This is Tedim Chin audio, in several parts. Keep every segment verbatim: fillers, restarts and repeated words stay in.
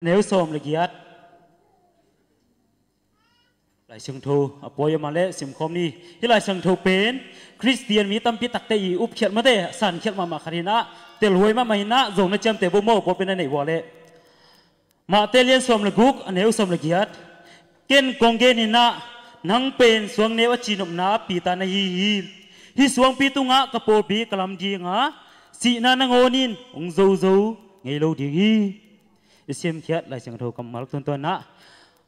Neu sawm le giat. Lai Siangtho a pawi a mah leh simkhawm ni. Hih Lai Siangtho pen Khristian mi tampi takte i upkhiat mate, sankhiat mahmah khat hi-in ah, telhuai mahmah hi-in ah, zong na ciamteh bo maw, pawlpi na neih uh leh. Mate lian sawm le guk, a neu sawm le giat. Ken kong gen hi-in ah, nang pen suang neu a cinopna Peter na hi hi. Hih suangpi tungah ka pawlpi ka lam ding a, sihna nangawn in hong zozo ngei lo ding hi. I simkhiat Lai Siangtho kammal tuantuan ah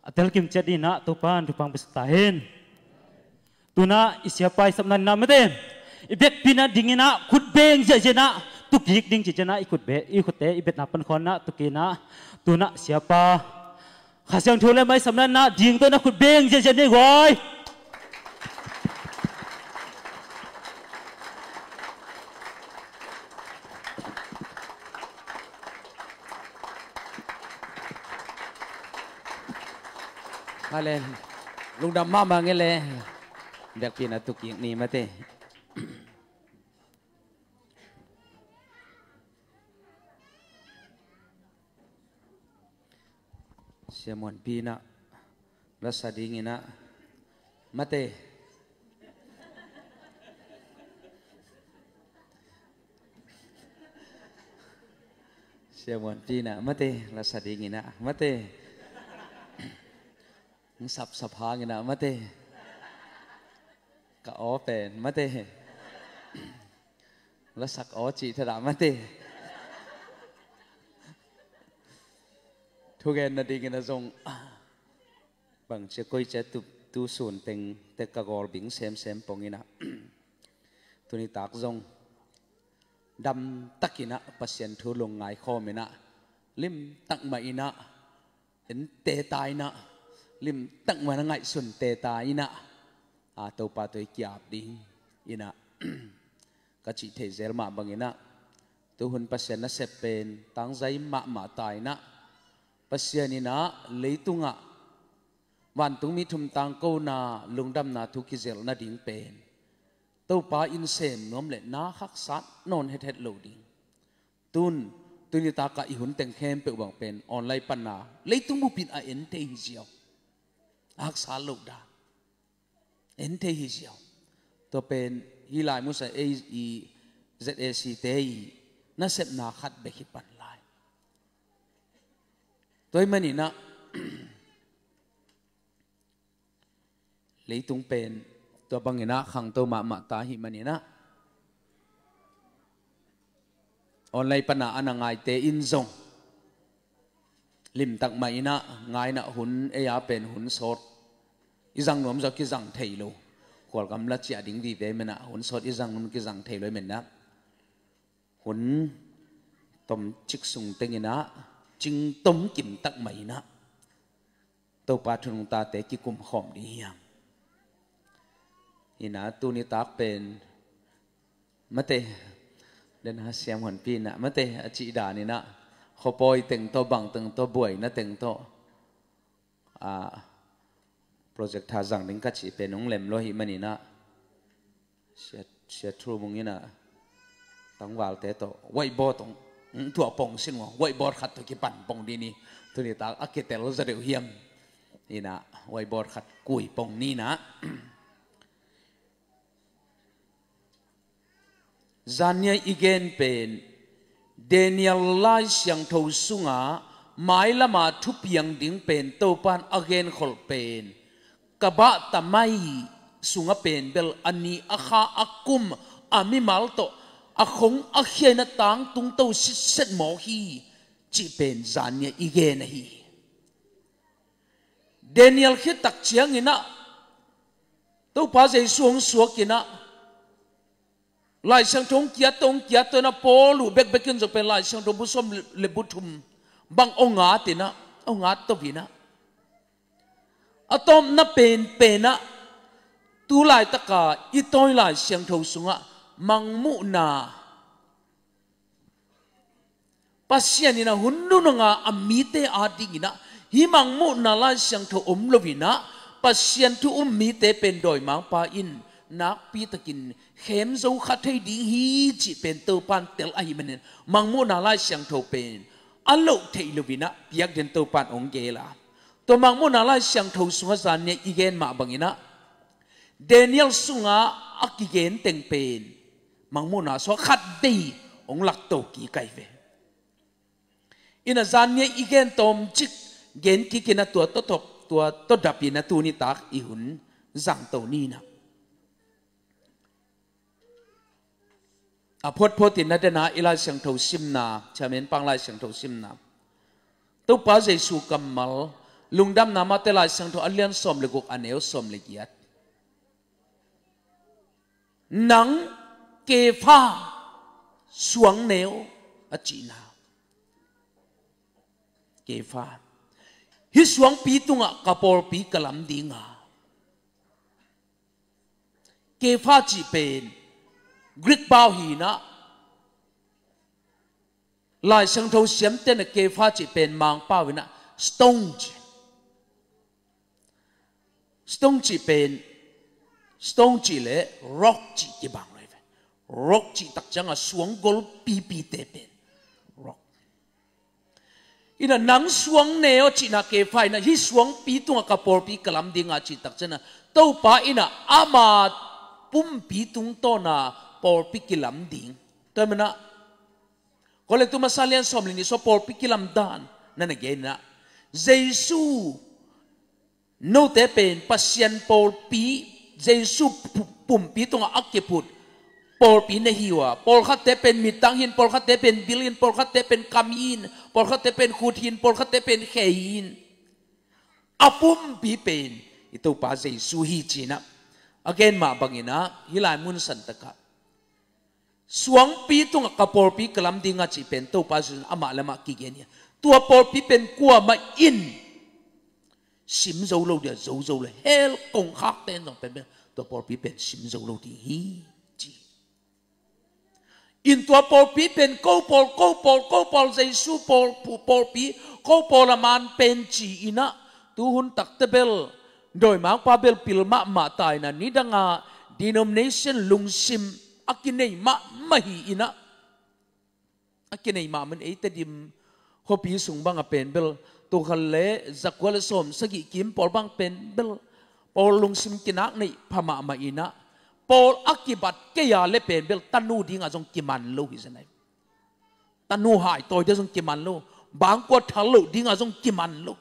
a telkim ciat dingin ah Topa'n thupha hong pia sak ta hen. Tu-in ah i siapa i sapna dingin ah mate, i vekpi-in ah dingin ah khut beng ziahziah-in ah tu kik ding cih ciangin ah i khut be, i khutte i betna pan khawng ah tu kik-in ah, tu-in ah siapa Kha Siangtho le mah i sapna dingin ah ding tawh na khut beng ziahziah ni guai. Hale, lungdam mahmah ngei le. Biakpiakna tu kik ni mate. Sia Muanpi in ah la sa dingin ah mate. Sia Muanpi in ah mate, la sa dingin ah mate. Sapsap hangin ah mate. Ka aw pen mate. La sak aw cih thadah mate. Thugen nadingin ah zong bangci a koici a tu, tu sun teng tek ka gawl bing semsem pongin ah, tuni tak zong damtakin ah Pasian thu lungngai khawmin ah, limtak mah in ah en teta in ah, limtak mah in ah ngaihsun teta in ah, a, Topa tawh i ki-ap dingin ah ka cih thei zel mah bangin ah, tuhun Pasian nasep pen tangzai mahmah ta in ah, Pasian in ah leitungah vantungmi thum tangkona lungdamna thu kizelh nading pen Topa in sem nuam leh na haksat nawn hethet lo ding. Tun, tuni tak ah i hun teng khempeuh bang pen online pan a leitung bup in a en thei hi ziau. A haksa lo dan. En thei hi ziau. Tua pen hih lai musa ei i Z A C te i nasepna khat bek hi pan lai. Tua ahih manin ah leitung pen tua bangin ah khangto mahmah ta ahih manin ah, online pan a na ngaite in zong limtak mah in ah ngai in ah, hun ei a pen hun sawt i zang nuam zaw kizang thei lo. Khualgam la ciah ding vive men ah hun sawt i zang nuam kizang thei lo ahih manin ah, hun tomcik sung tengin ah cing tomkim tak mah in ah Topa thu nungtate kikum khawm ding hiam? Hi in ah tuni tak pen mate, den ha siam hon pi in ah mate a cih dan in ah, khuapawi teng tawh, bang teng tawh, buaina teng tawh, a, project tha zang ding ka cih pen hong lem lo ahih manin ah, Sia, Sia Thu Mung in ah tangvalte tawh whiteboard hong, hong tuah pong sin ua, whiteboard khat tawh kipan pong ding ni. Tuni tak a kitel zaw deuh hiam? In ah whiteboard khat kui pong ni in ah. Zan ni a i gen pen Daniel Lai Siangtho sunga mailama thupiang ding pen Topan a genkholh pen, ka bah ta mai sunga pen bel a ni a kha a kum a mimal tawh a khong a khia in ah tangtung to sitset mawk hi, cih pen zan ni a i gen ahi hi. Daniel khit tak ciangin ah Topa Jesu hong suak in ah, Lai Siangtho hong kiat tawh, hong kiat tawh in ah, Paul uh bekbek in zong pen Lai Siangtho bu sawm le bu thum bang hong at in ah, hong at to in ah, a tawpna penpen ah tu laitaka i tawi Lai Siangtho sungah mangmuhna, Pasian in ah hun nunung a a mite adingin ah hih mangmuhna Lai Siangtho om lo in ah, Pasian thu um mite pen dawimangpa in nakpi takin khem zo kha thei ding hi, cih pen Topan tel ahih manin mangmuhna Lai Siangtho pen a loh theih loinah piak den Topan hong gel a. Tua Mangmuhna Lai Siangtho sungah zan nia i gen mah banginah Daniel sungah a kigen teng pen Mangmuhna sungah khat vei hong lakto kik ahi ve. Inah zan nia i gen tawmcik gen kikinah tua tawtop tua tawdapinah tuni tak i hun zangto ninah. A photphot in na dena i Lai Siangtho simna, Chamen Pang Lai Siangtho simna. Topa Jesu kammal, Lungdamna Mate Lai Siangtho a lian sawm le guk a neu sawm le giat. Nang Kefa suang neu a cihna. Kefa. Hih suangpi tungah ka pawlpi ka lam dinga. Kefa cih pen Greek pau hinah Lai Siangtho siamte na Kefa cih pen Mangpau hinah stone cih. Stone cih pen stone cih le rock cih kibang lo hi ve. Rock cih tak cianga suang gol pipite pen rock. Inah nang suang neu a cihna Kefa inah hih suangpi tungah ka pawlpi ka lam dinga cih tak cianah Topa inah ama pumpi tungtawna pawlpi kilam ding. Tua manah Korintu masa lian sawm le nih sua pawlpi kilam dan na na genna. Jesu note pen Pasian pawlpi Jesu pu- pumpi tungah a kiphut pawlpi na hi uh a, pawlkhatte pen mittang hin, pawlkhatte pen bil hin, pawlkhatte pen kam hin, pawlkhatte pen khut hin, pawlkhatte pen khe hin. A pumpi pen i Topa Jesu hi cinah a gen mah banginah hih lai mun santakah suangpi tungah ka pawlpi ka lam dinga cih pen Topa Jesu amah le amah kigen hi a. Tua pawlpi pen kuamah in sim zo lo dia, zo zo le hell kongkhakte in zong pen pen tua pawlpi pen sim zo lo ding hi ci. In tua pawlpi pen ko pawl, ko pawl, ko pawl, Jesu pawl, pu- pawlpi, ko pawl a man pen ci inah tuhun takte bel dawimangpa bel pil mahmah ta inah nidanga denomination lungsim a kinei mahmah hi inah a kinei mahmah in ei Tedim khuapi sung banga pen bel tul khat le zakua le sawm sagih kim pawl bang pen bel pawl lungsim kinak neih pha mahmah inah pawl a kibat kei a le pen bel tanu dinga zong kiman lo hi zenai. Tanu haitawi dia zong kiman lo. Bangkua thal loh dinga zong kiman lo.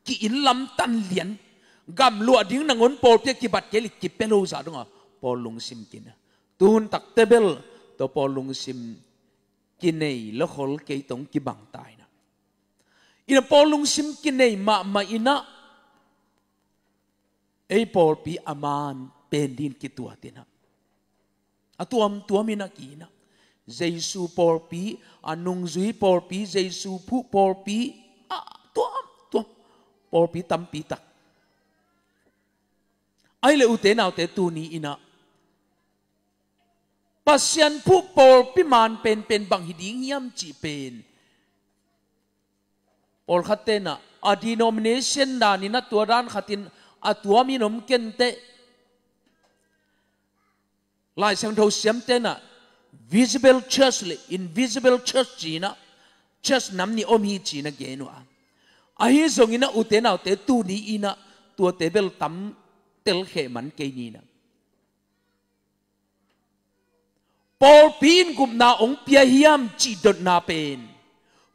Ki-inn lam tan lian gamluah ding nangawn pawlpi a kibat kei le kipia lo zah donga pawl lungsim kina. Tuhun takte bel tua pawl lungsim kinei lokhol kei tong kibang ta inah. Ina pawl lungsim kinei mahmah inah ei pawlpi a man pen din kituat inah a tuamtuam inah ki inah Jesu pawlpi, a nungzui pawlpi, Jesu phuh pawlpi, a tuamtuam pawlpi tampi tak. Ahi le ute naute tuni inah Pasian phuh pawlpi man penpen bang hi ding hiam cih pen pawlkhat tenah a denomination dan inah tua dan khatin a tuamin om kenteh Lai Siangtho siam tenah visible church le invisible church cinah church nam nih om hi cinah gen uh a. Ahi zongin a ute naute tuni inah tuate bel tam telkheh man kei ninah. Pawlpi in gupna hong pia hiam cih dotna pen,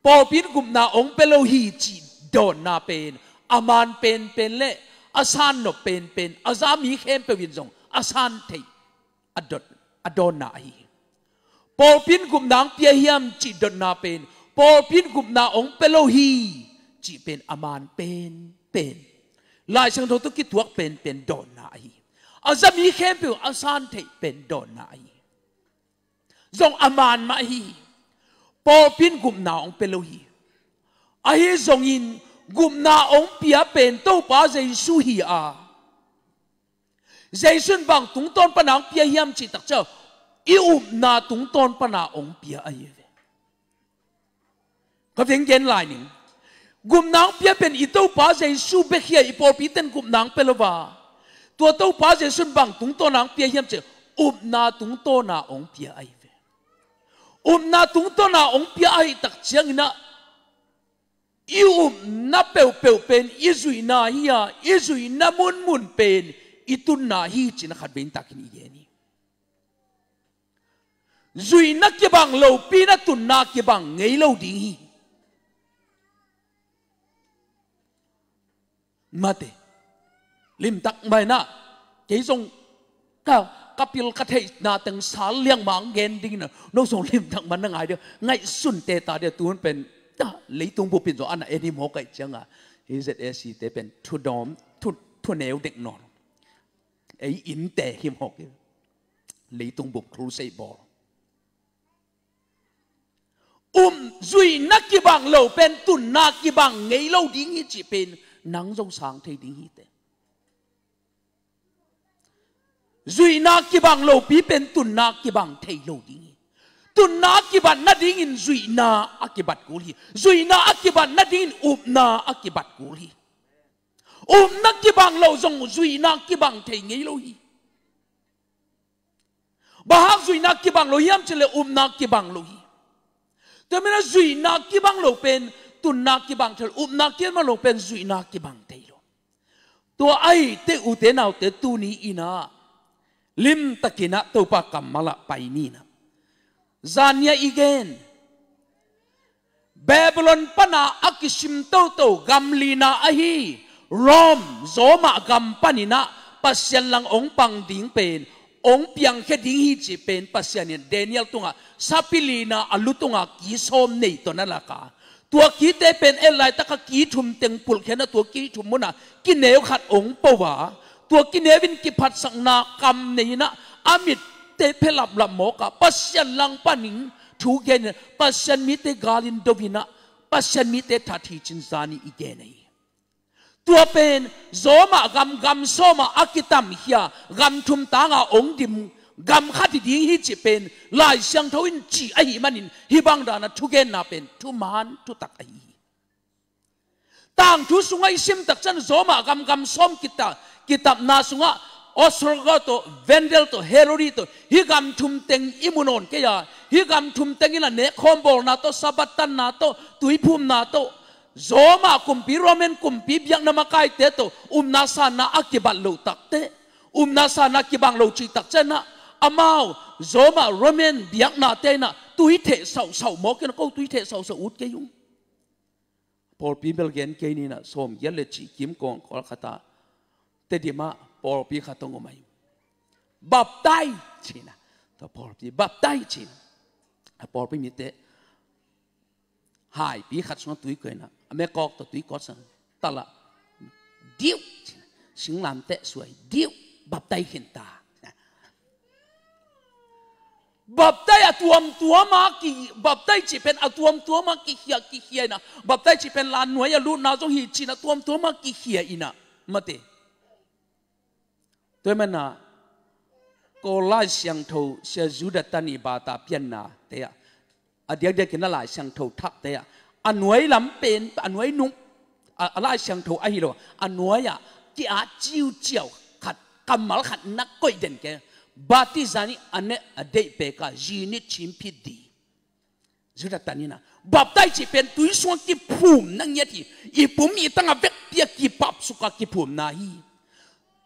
pawlpi in gupna hong pia lo hi cih dotna pen a man penpen le a san nop penpen a za mi khempeuh in zong a san theih a dot a dawnna ahi hi. Pawlpi in gupna hong pia hiam cih dotna pen pawlpi in gupna hong pia lo hi cih pen a man penpen Lai Siangtho tawh kituak penpen dawnna ahi hi. A za mi khempeuh a san theih pen dawnna ahi hi. Zong a man mah ahi hi. Pawlpi in gupna hong pia lo hi. Ahi zongin gupna hong pia pen Topa Jesu hi a. Jesu in bang tungtawn pana hong pia hiam cih takciang i upna tungtawn pana hong pia ahi ve. Ka veng gen lai ning. Gupna hong pia pen i Topa Jesu bek hi a, i pawlpi ten gupna hong pia lo va. Tua Topa Jesu in bang tungtawna hong pia hiam cih upna tungtawna hong pia ahi ve. Upna tungtawna hong pia ahi takciang inah i upna peuhpeuh pen i zuihna hi a, i zuihna munmun pen i tunna hi cih na khat vei takin i gen hi. Zuihna kibang lopi-in a tunna kibang ngei lo ding hi. Mate. Limtak mah in ah, kei zong ka, ka pil ka theihna teng sal liang mah hong gen ding in ah, no zong limtak mah na ngai ding, ngaihsun teitei ding, tu hun pen, ah, leitung bup in zong a na en hi mawk ahih ciangin, hi Z A C te pen thudawm, thu, thuneu dek nawn. Ei innte hi mawk hi. Leitung bup crusade bawl. Um, zuihna kibang lo pen tunna kibang ngei lo ding hi cih pen nang zong sang thei ding hi teh. Zuihna kibang lopi pen tunna kibang thei lo ding hi. Tunna a kibat nadingin zuihna a kibat kul hi. Zuihna a kibat nadingin upna a kibat kul hi. Upna kibang lo zong zuihna kibang thei ngei lo hi. Bang hang zuihna kibang lo hiam cih leh upna kibang lo hi. Tua manin ah zuihna kibang lo pen tunna kibang thei lo, upna kibang lo pen zuihna kibang thei lo. Tua ahih teh ute naute, tuni in ah limtakin ah Topa kammal ah pai ni in ah. Zan ni a i gen Babylon pan a kisim toto gam lina ahi Rome, Roma gam panin ah Pasian lang hong pang ding pen, hong piangkhia ding hi cih pen Pasian in Daniel tungah sapi lina a lu tungah ki sawm nei tawh na lak a, tua kite pen et laitak a ki thum teng pulhkhia in ah tua ki thum munah kineu khat hong po a, tua kineu in kiphatsakna kam nei in ah a mitte phe laplap mawk a, Pasian lang panin thu gen in ah, Pasian mite gal in do in ah, Pasian mite that hi cih zan ni i gen hi. Tua pen Roma gam, gam sawm ah a kitamkhia gam thum tangah hong dim gam khat hi ding hi cih pen Lai Siangtho in cih ahih manin hih bang dan a thugenna pen thuman thutak ahi hi. Tangthu sungah i sim tak ciang Roma gam, gam sawm kita, kitapna sungah Ostrogoth tawh, Vandal tawh, Herod tawh, hih gam thum teng i mu nawn kei a, hih gam thum teng in a nekkhawm bawlna tawh, Sabbath tanna tawh, tuiphumna tawh, Roma kumpi, Roman kumpi biakna makaite tawh upna sanna a kibat lo tak teh, upna sanna kibang lo cih tak ciang ah, amau Roma, Roman biaknate in ah tui theh sauhsauh mawk in ah, ko tui theh sauhsauh ut kei ung. Pawlpi bel gen kei ni in ah, sawmgiat le cih kim kawng kawlkhat ah Tedim ah pawlpi khat hong om ahi. Baptai ci in ah, tua pawlpi baptai ci in ah, a pawlpi mite haipi khat sungah tui koih in ah, a mekawk tawh tui kawt sa, tal ah diuh ci in ah, singlamteh suai diuh, baptai khin ta. Baptai a tuamtuam a ki, baptai cih pen a tuamtuam a kikhia, kikhia in ah, baptai cih pen la nuai a lutna zong hi ci in ah tuamtuam a kikhia in ah, mate. Tua ahih manin ah ko Lai Siangtho Sia Judah Tan i bata pianna te ah, a diakdiakin a Lai Siangtho thakte ah, a nuai lam pen, a nuai nung, a, a Lai Siangtho ahi lo, a nuai ah ki-at ciuciau khat, kammal khat na koih den kei. Baptism nih a ne a deih pek a, zi nit cim phit ding. Judah Tan in ah, baptai cih pen tui sungah kiphumna ngiat hi. I pum i tang a vekpi a kipapsuk a kiphumna hi.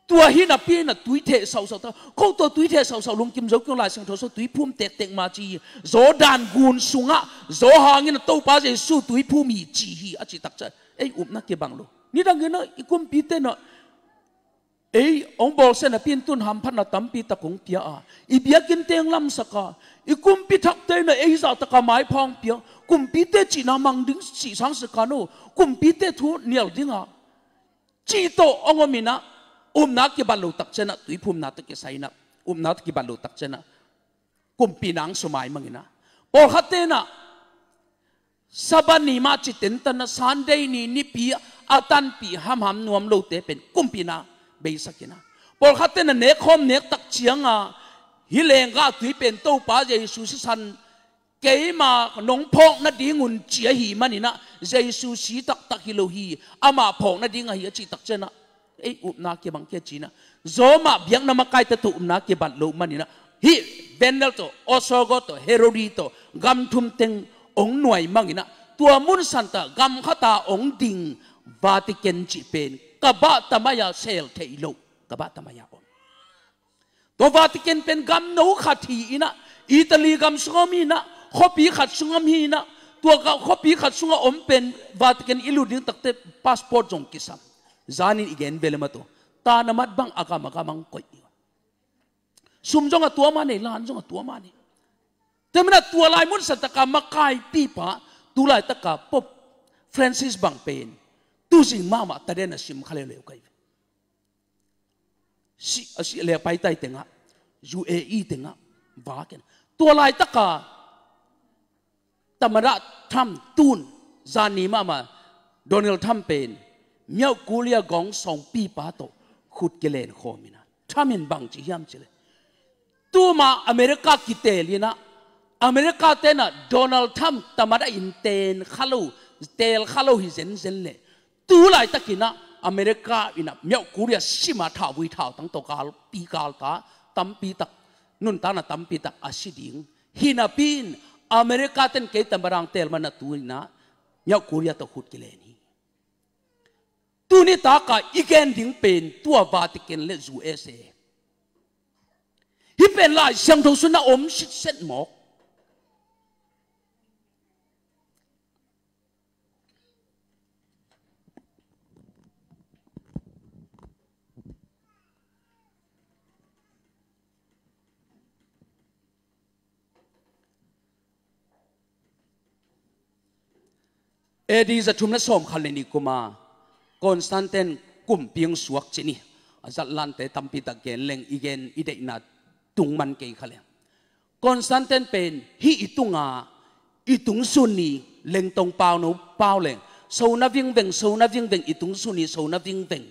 Tua hi napi in ah tui theh sauhsauh ta, ko tawh tui theh sauhsauh lungkim zo kei ung, Lai Siangtho sungah tui phum tektek mah ci hi. Jordan gun sungah Johan in ah Topa Jesu tui phum hi ci hi, a cih tak ciang ei upna kibang lo. Nidang in ah i kumpite in ah ei hong bawlsia napi in tu-in hamphatna tampi tak hong pia a, i biakinn teng lamsak a, i kumpi thakte in ah ei zahtak a maipha hong pia, kumpite cihna mang ding cih sang sek a, no, kumpite thu nial ding a, cih tawh hong om in ah, upna kibat lo tak ciang ah tuiphumna tawh kisai in ah, upna tawh kibat lo tak ciang ah, kumpina hong sumai mang in ah, pawlkhatte in ah Sabbath ni mah ci tentan a, Sunday ni nipi a tanpih hamham nuam lote pen kumpina beisak in ah, pawlkhatte in ah nekkhawm nek tak ciang a, hih lenggah tui pen Topa Jesu sisan keima nong phawk nading un ci ahih manin ah, Jesu si taktak hi lo hi, amah phawk nading ahi a cih tak ciang ah, ei upna kibang kei ci in ah, Roma biakna makaite tawh upna kibat lo manin ah, hih Vandal tawh, Ostrogoth tawh, Herod tawh gam thum teng hong nuai mang in ah, Tua mun santa gam khata ong ding Vatican cih pen ka bah tamai-a sel thei lo, ka bah tamai-a om. Tua Vatican pen gam no khat hi inah, Italy gam sungah om hi inah, khuapi khat sungah om hi inah, tua ka khuapi khat sungah om pen Vatican i lut ding takte passport zong kisam. Zanin i gen bel e mah tua. Tanamat bang a gam a gam ang koih hi. Sum zong a tuam a nei, lan zong a tuam a nei. Tua manin ah tua lai mun santaka makaipipa, tu laitaka Pope Francis bang pen tuzing mahmah taden a sim kha leuleu ka hi ve. Si, a si le paitai tengah, U A E tengah, va ken. Tua laitaka Tamada Trump tun, zani mahmah Donald Trump pen Myauk Korea gong sawngpipa tawh khut kilen khawm inah, Trump in bang ci hiam cih leh, tuma America kitel inah, America tenah Donald Trump tamada in ten kha lo, tel kha lo hi zenzen leh, tu laitakinah America inah Myauk Korea sima thauvui thautang tawh galpi galta tampitak, nuntakna tampitak a si ding. Hi napi-in America ten kei tamadang tel mana tu inah Myauk Korea tawh khut kilen hi. Tuni taka i gen ding pen tua Vatican le U S A. Hih pen Lai Siangtho sungah om sitset mawk. A D za thum le sawm khat le nih kuma Constantine kumpi hong suak cih ni. A zatlante tampitak gen leng i gen i deihna tung man kei kha leng. Constantine pen hih i tunga i tungsun ni lengtong pau no pau leng, so na vingveng, so na vingveng, i tungsun ni so na vingveng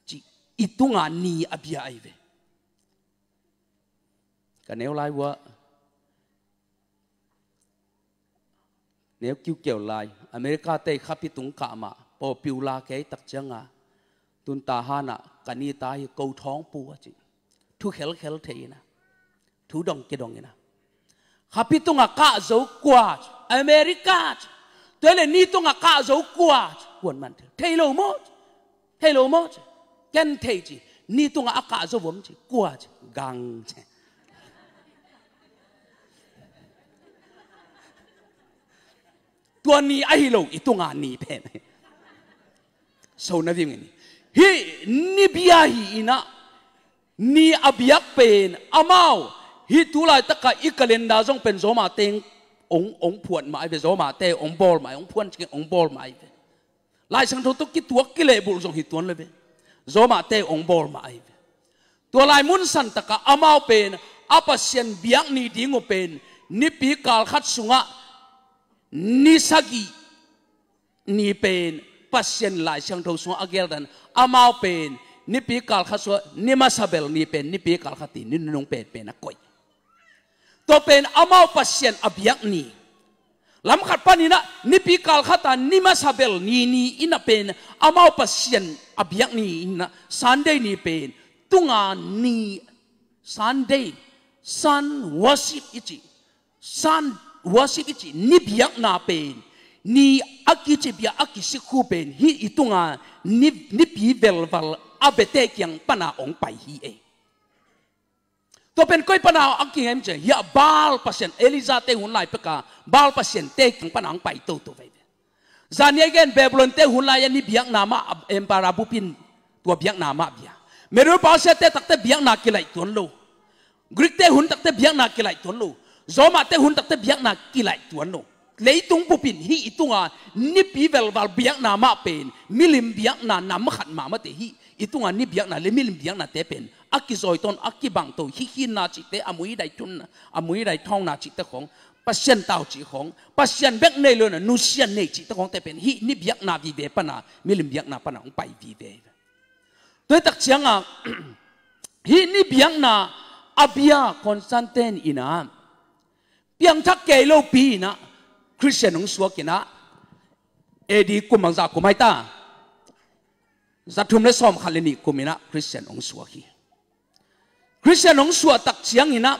cih i tunga ni a bia ahi ve. Ka neu lai uah neu kiukiau lai America te khapi tung kah mah pawpiu la kei tak cianga tun Tahan ah ka ni ta hi ko thawng pu a ci. Thu khelkhel thei inah, thu dong kidong inah, khapi tungah kah zo kua ci, America ci. Tua le ni tungah kah zo kua ci, kuan man thei lo maw ci. Thei lo maw ci. Ken thei ci. Ni tungah a kah zo vom ci. Kua ci. Gang ci. Tua ni ahi lo i tunga ni pen. So na vingin hih ni bia hi inah, ni a biak pen amau hih tu laitaka i calendar zong pen Roma teng ong, ong phuat mah ahi ve, Roma te ong bawl mah, ong phuan cikin ong bawl mah ahi ve. Lai Siangtho tawh kituak kilehbulh zong hi tuan le ve. Roma te ong bawl mah ahi ve. Tua lai mun santaka amau pen a Pasian biak ni ding uh pen nipi kal khat sungah ni sagih ni pen Pasian Lai Siangtho sungah a geldan amau pen nipi kal khat sungah ni masa bel ni pen nipi kal khat ti ni nunung pen pen a koih. Tua pen amau Pasian a biak ni. Lamkhat paninah nipi kal khata ni masa bel ni ni inah pen amau Pasian a biak ni inah Sunday ni pen tunga ni, Sunday, sun worship i cih, sun worship i cih ni biakna pen, ni a kicibia a kisikhu pen hih i tunga ni, nipi velval a biate kiang pana ong pai hi ei. Tua pen koi pana a kingem ci hiah Baal pasian, Elijah te hun lai peka Baal pasian te kiang pana ang pai toto veve. Zania i gen Babylon te hun lai a ni biakna mah, Emperor bupin tua biakna mah bia. Medo Persia te takte biakna kilaih tuan lo. Greek te hun takte biakna kilaih tuan lo. Roma te hun takte biakna kilaih tuan lo. Leitung bupin hih i tunga nipi velval biakna mah pen milim biakna nam khat mahmah te hih i tunga ni biakna le milim biakna te pen a kizawitawn a kibangto hikhinna cihte a muidai thunna a muidai thawngna cihte khawng Pasian tau cih khawng Pasian bek nei lo na nusia nei cihte khawngte pen hih ni biakna vive pana milim biakna pana hong pai vive. Tuitak cianga hih ni biakna a bia Constantine ina piangthak kei lopi ina Christian hong suak ina A D kum bangzah kum hai ta. Za thum le sawm khat le nih kum ina Christian hong suak hi. Christian hong suak tak ciang ina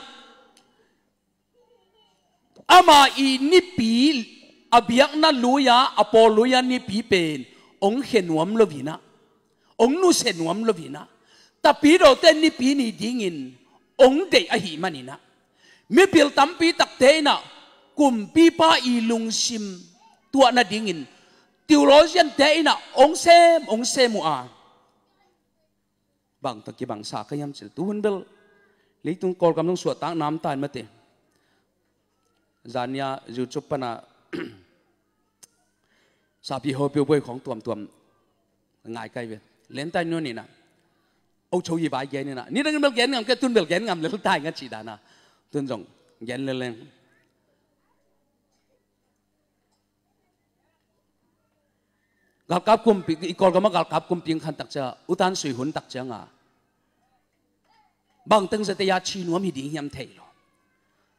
ama i nipi a biakna lui-a, a pawl lui-a nipi pen hong khia nuam lo inah, hong nusia nuam lo inah, Tapidawte Nipi ni dingin hong deih ahih maninah, mipil tampi takte inah kumpipa i lungsim tuah nadingin theologian-te inah hong sem, hong sem uh a, bang tawh kibangsa ka hiam cih leh, tuhun bel leitung Kawlgam zong suahtak namta in mate. Zania YouTube pana sapi hopih buai khawng tuamtuam ngai kai ve. Lentai nuan inah, o cho hi vai gen inah, nidangin bel gen ngam kei, tun bel gen ngam lel tai nga cih dana, tun zong gen lel leng. Galkap kumpi, i Kawlgam ah galkap kumpi hong khan tak ciang, utan sui hun tak cianga, bangteng zateia ci nuam hi ding hiam thei lo.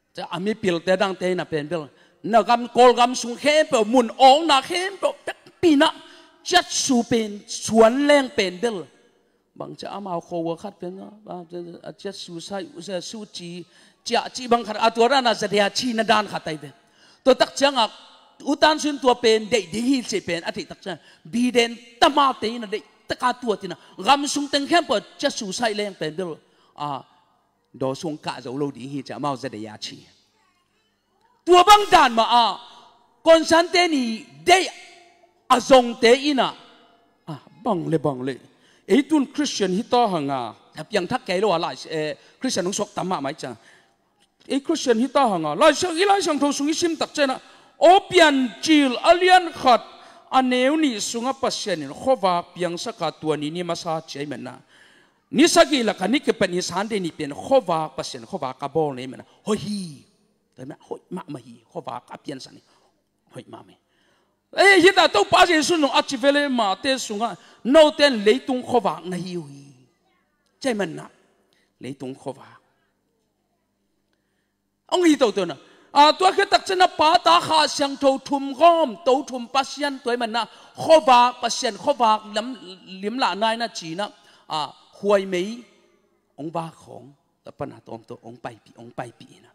Cia a mipilte dangte inah pen bel, na gam, Kawlgam sung khempeuh, mun awkna khempeuh pekpi inah ciatsu pen suan leng pen bel, bang cia amau khuaua khat pen a, a ciatsu sai, su ci, ciah ci bang khat, a tua dana zateia cina dan khat ai ve. Tua tak cianga utan sui hun tua pen deih ding hi cih pen a theih tak ciang, biden tamate inah deih taka tuat inah gam sung teng khempeuh ciatsu sai leng pen bel, a, daw sung kah zo lo ding hi cia amau zateia ci. Tua bang dan mah ah Constantine i deih a zongte inah, ah, bang le bang le, ei tun Christian hi ta hanga, a piangthak kei lo a lai, eh, Christian hong suak tam mahmah i ciang, ei Christian hi ta hanga, Lai Siang, i Lai Siangtho sung i sim tak ciangah, Aw Piancil a lian khat, a neu nih sungah Pasian in khuavak piangsaka tua ni ni masa ci ahih manah, ni sagih lakah ni kipat ni Sunday ni pen khuavak, Pasian khuavak a bawl ni ahih manah hoih hi. Tua ahih manah hoih mahmah hi, khuavak a piansak ni hoih mahmah hi. Eh, hita Topa Jesu nung a ci vele, Mate sungah, note in leitung khuavak na hi uh hi. Ci ahih manah leitung khuavak hong hi toto na. A, tua khit tak ciangah Pa, Ta, Kha Siangtho thum gawm, to thum Pasian, tua ahih manah khuavak Pasian, khuavak lam, limlah nai na cinah, a, khuaimei hong vak khawng, tua pana tawmtawm hong paipih, hong paipih inah.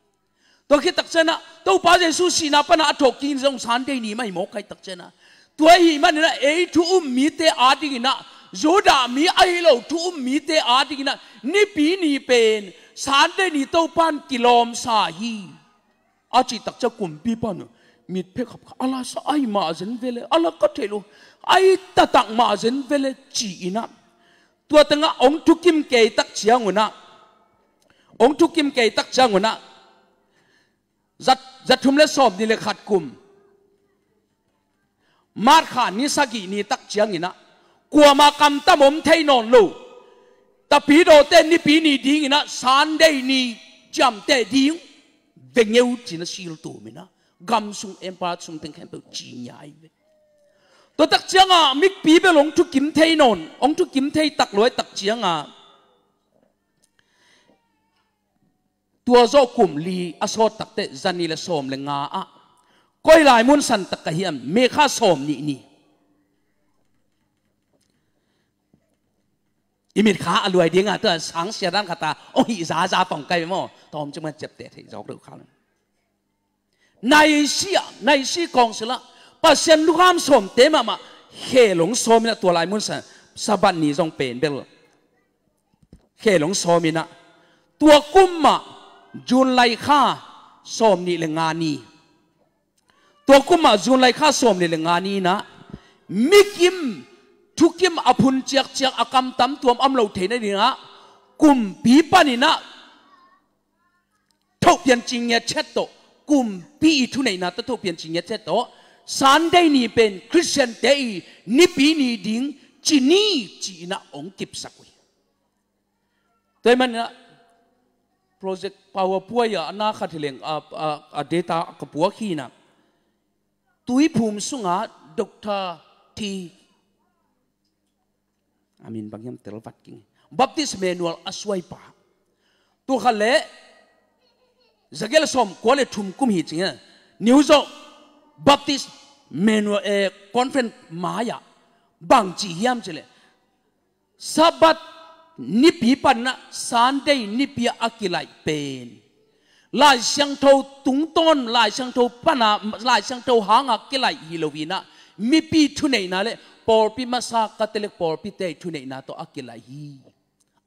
Tua khit tak ciangah Topa Jesu sihna pana a thawhkik ni zong Sunday ni mah hi mawk ahih tak ciangah, tua ahih maninah ei thu um mite adinginah, Judah mi ahi lo thu um mite adinginah Nipi ni pen Sunday ni Topa in kilawmsa hi, a cih tak ciang kumpipa in mit phek khapkhap a, la sa ai mah zen vele, a la ka thei lo, ai taktak mah zen vele ci-inah, tua tengah hong thukim kei tak ciangunah, hong thukim kei tak ciangunah, zat, zat thum le sawm ni le khat kum, March kha ni sagih ni tak cianginah, kuamah kamtam om thei nawn lo, Tapidawte Nipi ni dinginah Sunday ni ciamteh ding ve ngeu cinah siltuminah, gam sung, empire sung teng khempeuh ci ngiai ve. Tua tak ciangah mikpi bel hong thukim thei nawn, hong thukim thei tak luai tak ciangah, tua zawh kum li a sawt takteh zanih le sawm le nga ah, koi lai mun san tak ka hiam, May kha sawm nih ni. I mitkha a luai dingah tua sangsia dan khata hong hih zaza pong kai maw, tawm ciman ciapteh thei zawk deuh kha lo. Naisia, Naisia kawngsilah Pasian lukham sawmte mahmah khel hong sawminah, tua lai mun sa, Sabbath ni zong pen bel khel hong sawminah, tua kum mah June lai kha sawm nih le nga ni, tua kum mah June lai kha sawm nih le nga ni inah, mikim thukim a phun ciakciak, a kamtam tuam om lo theih nadingah kumpi paninah thohpian ci ngiat ciat tawh, kumpi i thuneihna tawh thohpian ci ngiat ciat tawh, Sunday ni pen Christian-te i Nipi ni ding ci ni ci-inah hong kipsak uh hi. Tua ahih maninah Project PowerPoint ah a na khat hi leng, a, a, a data ka puak hi inah, Tuiphum sungah Doctor T, a min bang hiam, tel vat keng, Baptist Manual a suaipa, tul khat le zagiat le sawmkua le thum kum hi cing, New York Baptist Manual, eh, Conference mai-ah bang ci hiam cih leh, Sabbath nipi panah Sunday nipi a kilaih pen Lai Siangtho tungtawn, Lai Siangtho pana, Lai Siangtho hanga kilaih hi lo hinah, mipi thuneihna le pawlpi masa Catholic pawlpite thuneihna tawh a kilaih hi.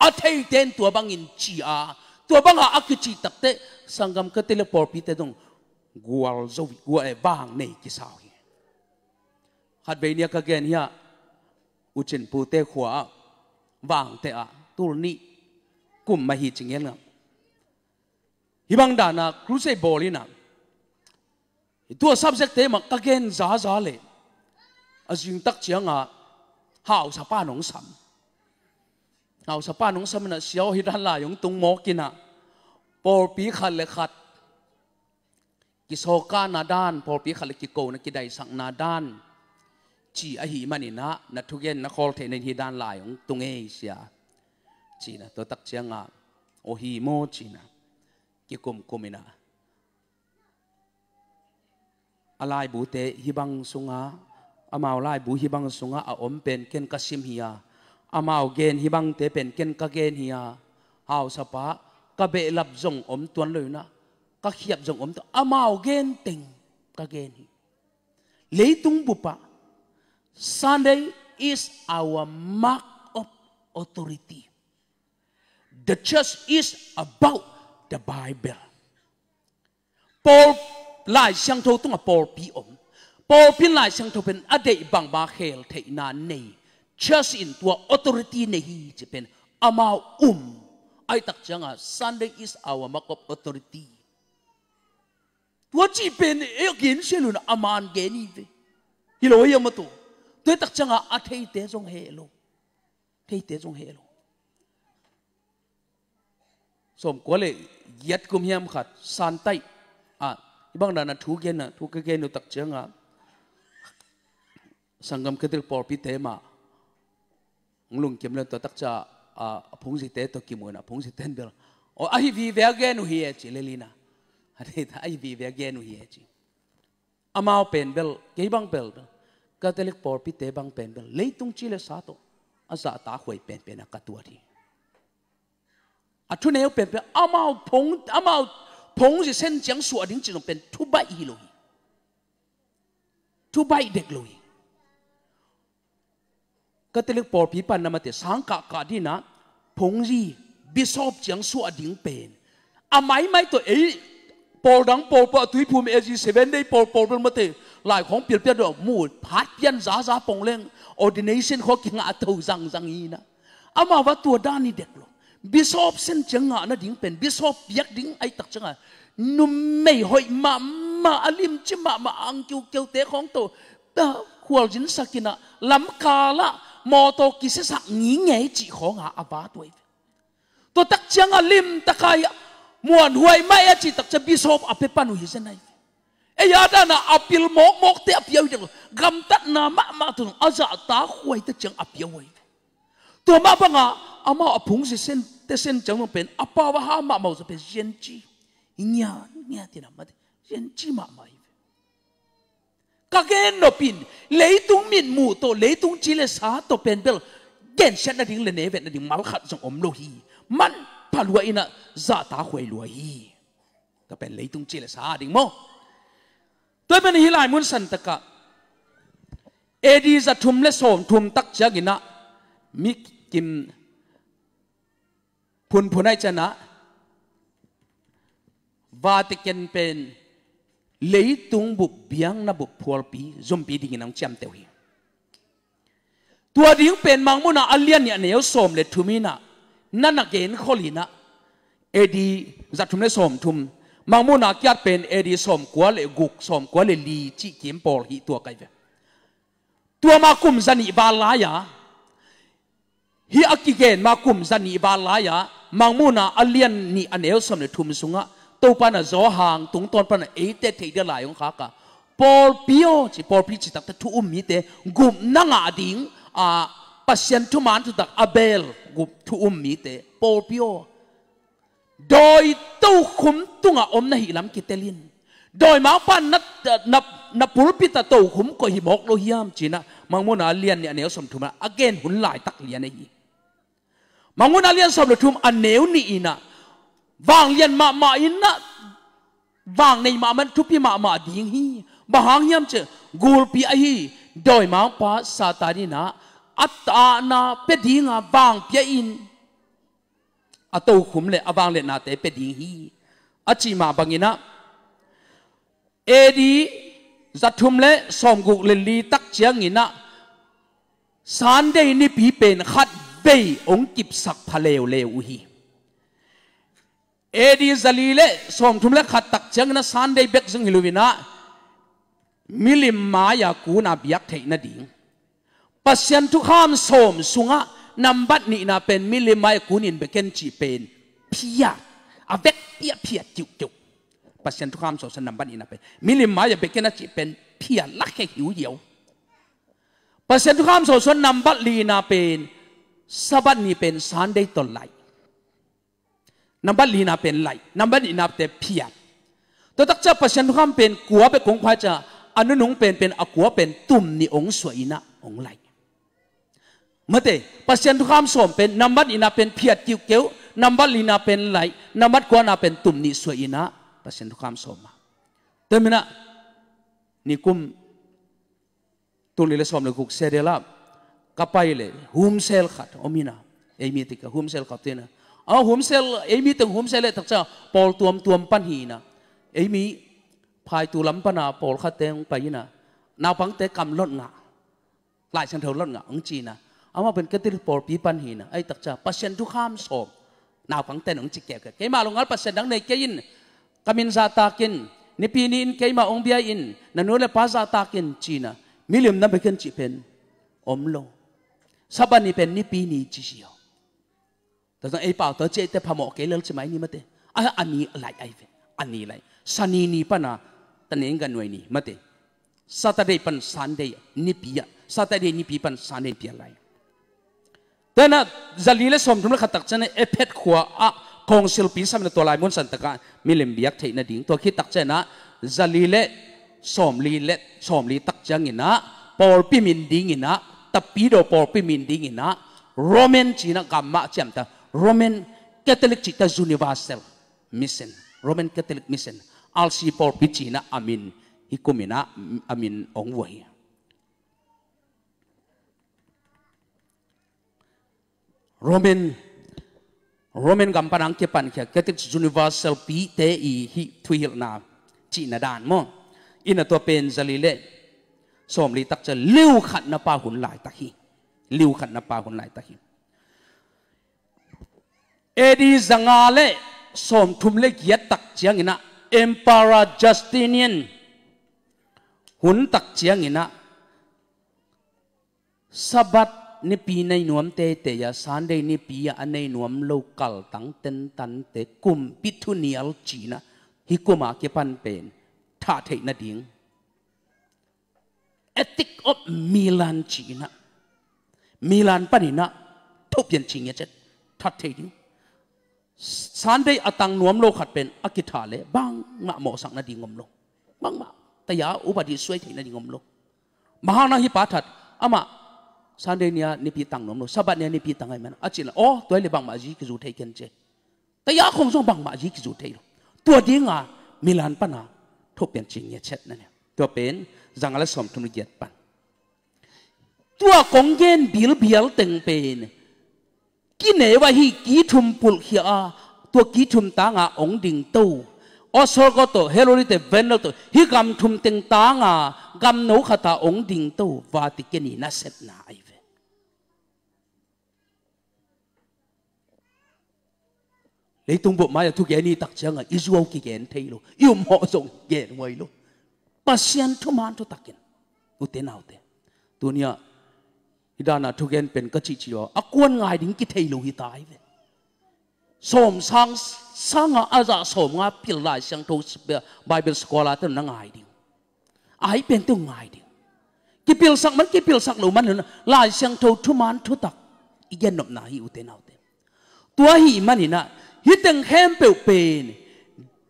A theite in tua bangin ci a, tua banga a kicih takteh sanggam Catholic pawlpite dong gual zo, gual, eh, vang nei kisau hi. Khatvei nia ka gen hi a, U Cin pute khua ah vangte ah tul nih kum mah hi ci ngelngam. Hih bang dana crusade bawl inah, tua subject te mah ka gen zaza le a zingtak cianga hausapa nong sam. Hausapa nong sam inah, sia aw, hih dan lai hong tung mawk inah, pawlpi khat le khat kisawlkahna dan, pawlpi khat le kikona kidaisakna dan ci ahih maninah, na thugen na khawl theihna in hih dan lai hong tung ei sia, cinah, tua tak cianga, aw hi maw cinah, kikumkum inah, a laibute hih bang sunga, amau laibu hih bang sunga a om pen ken ka sim hi a, amau gen hih bangte pen ken ka gen hi a, hausapa, ka behlap zong om tuan lo inah, ka khiap zong om tuan, amau gen teng ka gen hi. Leitung bupah, Sunday is our mark of authority. The church is about the Bible. Pawl, Lai Siangtho tungah pawlpi om. Pawlpi in Lai Siangtho pen a deih bangma khel theihna nei. Church in tua authority nei hi ci pen amau um. Ahi tak cianga Sunday is our mark of authority. Tua cih pen e a gen sia lo inah a man gen hi ve. Hi lo hi a matu. Tua hi tak cianga a theite zong heh lo. Theite zong heh lo. Sawmkua le giat kum hiam khat santaih ah, hih bang dana thu genna, thu ka gen uh tak cianga, sanggam Catholic pawlpite mah hong lungkim le tua tak cia, a, a phungzite tawh kimuh inah, a phungzite in bel, aw, ahi vive a gen uh hi e ci le lina. Ahi vive a gen uh hi e ci. Amau pen bel, kei bang bel, bel, Catholic pawlpite bang pen bel leitung ci le sa tawh a zahtakhuai penpen a ka tuat hi. A thuneu penpen amau phung, amau phungzi sen ciang suah ding ci zong pen thubaih hi lo hi. Thubaih dek lo hi. Catholic pawlpi pan na mate sang kahkah dinah phungzi bishop ciang suah ding pen a maimai tawh ei pawl dang pawl pah a tuiphum A G seven day pawl pawl bel mate lai khawng pilpiat dawh mu phat pian zaza pong leng ordination khawng kingah a to zangzang hi inah. Amau va tua dan hi dek lo. Bishop sen ciang ngah nading pen, bishop piak ding ahi tak cianga numei hoih mahmah, a limci mahmah, ang kiukiute khawng tawh, ah, khualzinsak inah, lamkalah mawtaw kisiasak ngingei cih khawnga a va tuai ve. Tua tak cianga limtaka hi a, muanhuai mah e a cih tak cia bishop a pia pan uh hi zen ahi ve. Ei a dana a pil mawkmawkte a pia uh hi dek lo. Gamtatna mahmah tawh zong a zahtakhuaite ciang a pia uh ahi ve. Tua mah banga amau a phungzi sen, te sen ciang zong pen a pau a ha mahmah uh zong pen zianci hi ngiatngiat inah mate, zianci mahmah hi ve. Ka gen nopin leitung mitmuh tawh, leitung ci le sa tawh pen bel gensiat nading le nevet nading mal khat zong om lo hi. Manpha lua inah zahtakhuai lua hi. Tua pen leitung ci le sa ding maw? Tua pen hih lai mun santakah A D za thum le sawm thum tak cianginah mi kim phunphun ahi cianah Vatican pen leitung bup biakna bup phualpi zumpi dingin hong ciamteh uh hi. Tua ding pen Mangmuhna a lian nih a neu sawm le thum inah na na genkhol inah A D za thum le sawm thum, Mangmuhna a kiat pen A D sawmkua le guk, sawmkua le li cih kim pawl hi tua kai ve. Tua ma kum za nih val lai-a, hih a kigen ma kum za nih val lai-a, Mangmuhna a lian nih a neu sawm le thum sungah Topa na Johan tungtawn pana eite theih dia lai hong khaka, pawlpi aw ci, pawlpi ci takte thu um mite gupna ngah ding, a, Pasian thuman thutak a bel gup thu um mite, pawlpi aw, dawi tokhum tungah om na hih lam kitel in. Dawimangpa na, na, na pulpit ah tokhum koih hi mawk lo hiam cinah Mangmuhna a lian nih a neu sawm thum ah a gen hun laitak lian ahi hi. Mangmuhna a lian sawm le thum a neu nih inah vanglian mahmah inah vang nei mahmah, thupi mahmah ding hi. Bang hang hiam cih leh gulpi ahi dawimangpa Satan in ah a tahna pia dinga vang pia in a tokhom le a vangliatnate pia ding hi, a cih mah bangin ah A D zathum le sawmguk le li tak ciangin ah Sunday nipi pen khatvei hong kipsak pha leuleu uh hi. A D zali le sawmthum le khat tak ciangin ah Sunday bek zong hi lo-in ah milim mai-a kun a biak theih nading Pasian thukham sawm sungah nambat nihna pen milim mai-a kun in bia ken cih pen phiat, a vekpi-a phiat kiuhkiuh. Pasian thukham sawm sungah nambat nihna pen milim mai-a bia ken a cih pen phiat, lakhia hiuhiau. Pasian thukham sawm sungah nambat lina pen Sabbath ni pen Sunday tawh laih. Nambat lina pen laih, nambat nihnate phiat. Tua tak ciang Pasian thukham pen kua bek hong pha ciang a nunung penpen a kua pen tum nih hong suah in ah hong laih. Mate, Pasian thukham sawm pen nambat nihna pen phiat kiuhkiuh, nambat lina pen laih, nambat kuana pen tum nih suah in ah Pasian thukham sawm a. Tua manin ah nikum tul nih le sawm le guk Seattle ah ka pai leh home cell khat om hi-in ah, ei mi teng ka home cell khat hi-in ah, a home cell, ei mi teng home cell leh tak ciang pawl tuamtuam pan hi-in ah, ei mi phaitu lam pan a pawlkhatte hong pai in ah, naupangte kam lot ngah, Lai Siangtho lot ngah hong ci-in ah, amah pen Catholic pawlpi pan hi-in ah, ahih tak ciang Pasian thukham sawm naupangte in hong ci keuhkeuh. Keimah lo ngal Pasian dang nei kei in, ka min zahtak in, Nipi ni-in keimah hong bia in, na nu le pa zahtak in ci-in ah, milim na bia ken cih pen om lo. Sabbath ni pen Nipi ni ci hi aw. Tua zong ei pau tua ci eite phamawh kei lel ci mai ni mate. A, a ni laih ahi ve. A ni laih. Sani ni pan a, ta ning gan nuai ni mate. Saturday pan Sunday nipi ah, Saturday nipi pan Sunday nipi ah laih. Tua na zali le sawmthum le khat tak ciang Ephet khua ah council pi sam in ah tua lai mun san tak ah milim biak theih nading. Tua khit tak ciang ah zali le sawmli le sawmli tak ciangin ah pawlpi min dingin ah, Tapidaw pawlpi min dingin ah Roman ci-in ah gam mah ciamteh, Roman Catholic cih teh Universal Mission, Roman Catholic Mission, R C pawlpi ci-in ah a min hih kumin ah a min hong vua hi. Roman, Roman gam pan hong kipankhia Catholic Universal pite i hih thuhilhna cihna dan maw. In ah tua pen zali le sawmli tak ciang liu khatna pa hun laitak hi. Liu khatna pa hun laitak hi. A D zanga le sawmthum le giat tak ciangin ah Emperor Justinian hun tak ciangin ah Sabbath nipi nei nuam teitei a, Sunday nipi a a nei nuam lo kaltang tentante kumpi thunial ci-in ah hih kum a kipan pen thah theih nading Edict of Milan ci-in ah, Milan panin ah thupian ci ngiat ciat, that thei ding. Sunday a tang nuam lo khat pen a kithah leh bangmah mawhsak nading om lo. Bangmah taya upadi suai theih nading om lo. Bang hang na hih pa that, amah Sunday ni-a nipi tang nuam lo, Sabbath ni-a nipi tang ahih man a cih leh, aw, tua hi leh bangmah zi kizu thei ken ci. Taya khong zong bangmah zi kizu thei lo. Tua dinga Milan pana thupian ci ngiat ciat na ne. Tua pen zanga le sawmthum le giat pan. Tua kong gen bilbial teng pen kineu ahi, kithum pulhkhia a, tua kithum tanga hong dingto, Ostrogoth tawh, Heruli tawh, Vandal tawh, hih gam thum teng tanga gamno khata hong dingto Vatican i nasepna ahi ve. Leitung bup mai-a thugen i tak cianga i zuau kigen thei lo, i umhawh zong gen huai lo. Pasian thuman thutakin, ute naute, tunia hih dana thugen pen ka cihcih a, a kuan ngai ding kithei lo hi ta hi ve. Sawm sang, sanga a zah sawmnga pil Lai Siangtho Bible scholar te na ngai ding. Ai pen teu ngai ding. Kipilsak man, kipilsak lo man lo na, Lai Siangtho thuman thutak i gennopna hi, ute naute. Tua ahih maninah hih teng khempeuh pen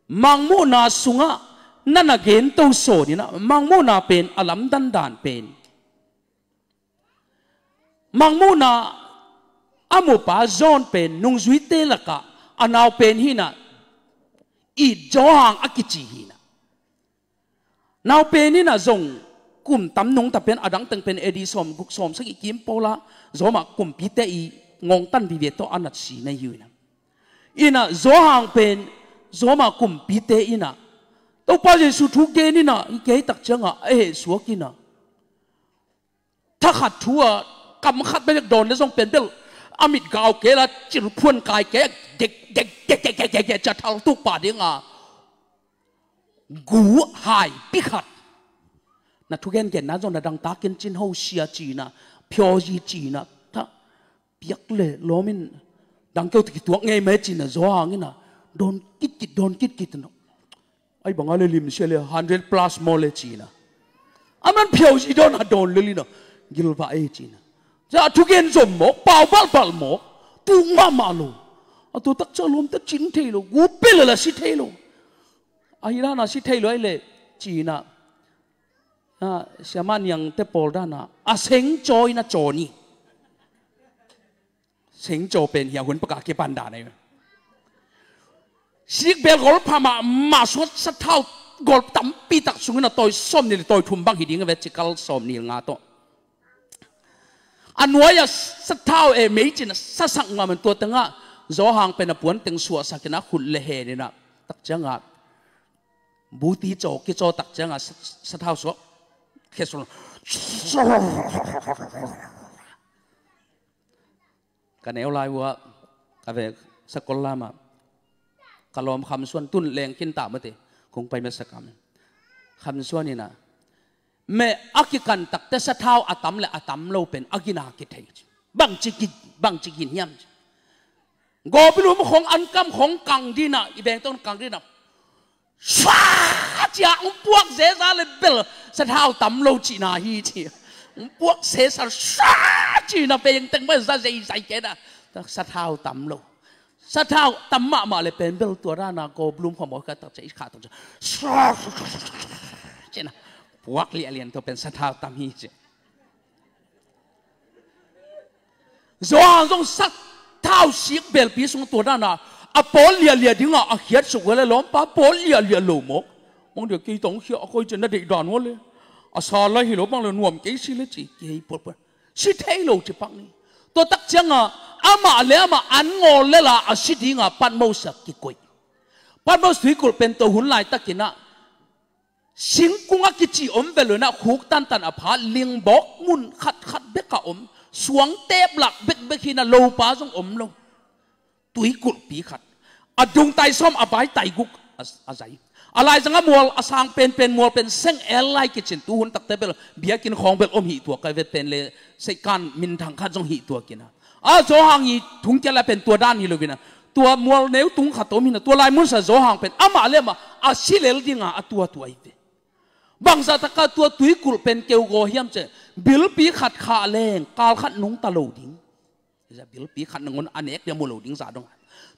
mangmuhna sungah na na gento sawninah, mangmuhna pen a lamdandan pen, mangmuhna a mupa John pen nungzuite lakah a nau pen hinah i Johan a kici hi na. Nau pen in a zong kum tam nungta pen a dang teng pen A D sawm guk sawm sagih kim pawl a Roma kumpite i ngawngtan vive tawh a nat si na hi uh hi na. In a Johan pen Roma kumpite in a Topa Jesu thu gen in a i kei tak ciang a a hehsuak in a thakhat thu a kam khat bek dawn le zong pen bel a mit gau kei la cilphuan kai kei a dek dek dek dek dek dek dek cia thal tuk pah ding a gu hai pi khat. Na thugen genna zong na dangtakin cin ho sia ci na, phiozi ci na, tha piak le lawmin dangkeu te kituak ngei mai ci na Johan in a dawn kitkit dawn kitkit na. Ai banga le limsia le hundred plus maw le ci na. A man phiozi dawn a dawn le lina gilvah ei ci na. Cia a thugen zom mawk, pau balbal mawk, tuk mahmah lo. A tu tak cia lawmte cin thei lo, gu pia le la si thei lo. A hi dana si thei lo ai le ci na. A, Siama Niangte pawl dana a seng cawi na caw ni. Seng caw pen hi a hun paka kipan dan ai. Sikbel gol pha mahmah suat sathau gol tampi tak sungin a tawi sawm nih le tawi thum bang hi ding a ve cikal sawm nih le nga tawh. A nuai a sathau e mei cin a sasak ngam an tua tengah Johan pen a puan teng suahsak in a khut le hen in a tak ciang a buti caw kicaw tak ciang a sa- sathau suak khe suak. Ka neu lai uh ah ka ve sakol lamah ka lawm Kham Suan tun leng khin ta mate kong pai masa kam. Kham Suan in a meh a kikan takte sathau a tam le a tam lo pen a gina kithei ci. Bangci ki bangci gin hiam ci. Gawpi lum khong an kam khong kang dina i beng ton kang dina. Sua cia ung puak zeza le bel sathau tam lo cihna hi ci. Ung puak sesa sua cihna pe yang teng mai za zei zai kena. Sathau tam lo. Sathau tam mahmah le pen bel tua dana ko blum kho maw ka tak cia i kha tak cia. Sua cihna puak liah lian tua pen sathau tam hi ci. Johan zong sathau sik belpi sung tua dana a pawl lialia dinga a khiat suk uh le lawmpa pawl lialia lo mawk. Mong dia kei tong khia a koi cian na deih dan uh le a sa lai hi lo bang le nuam kei si le ci kei pawl pawl si thei lo ci pak ni. Tua tak cianga amah le amah an ngawl le la a si dinga Patmos a kikoih. Patmos tuikulh pen to hun lai takinah singkung a kici om ve lo inah khuk tantan a pha lingbawk mun khatkhat bek a om suang teplak bekbek hinah lopa zong om lo. Tuikulhpi khat a dungtai sawm a baitai guk a, a zai a laizang a mual a sang penpen mual pen seng el lai kicin tuhun takte bel biakinn khawng bel om hih tuak ka vet pen le seihkan minthang khat zong hih tuak inah a Johan i thungkia lai pen tua dan hi lo inah tua mual neu tung khat om hinah tua lai munsa Johan pen amah le amah a si lel dinga a tuatua hi ve. Bangzah taka tua tuikulh pen keugaw hiam ceh bilpi khat khah leng kal khat nungta lo ding. Bilpi khat nangun a nek dia mu lo ding zah dong.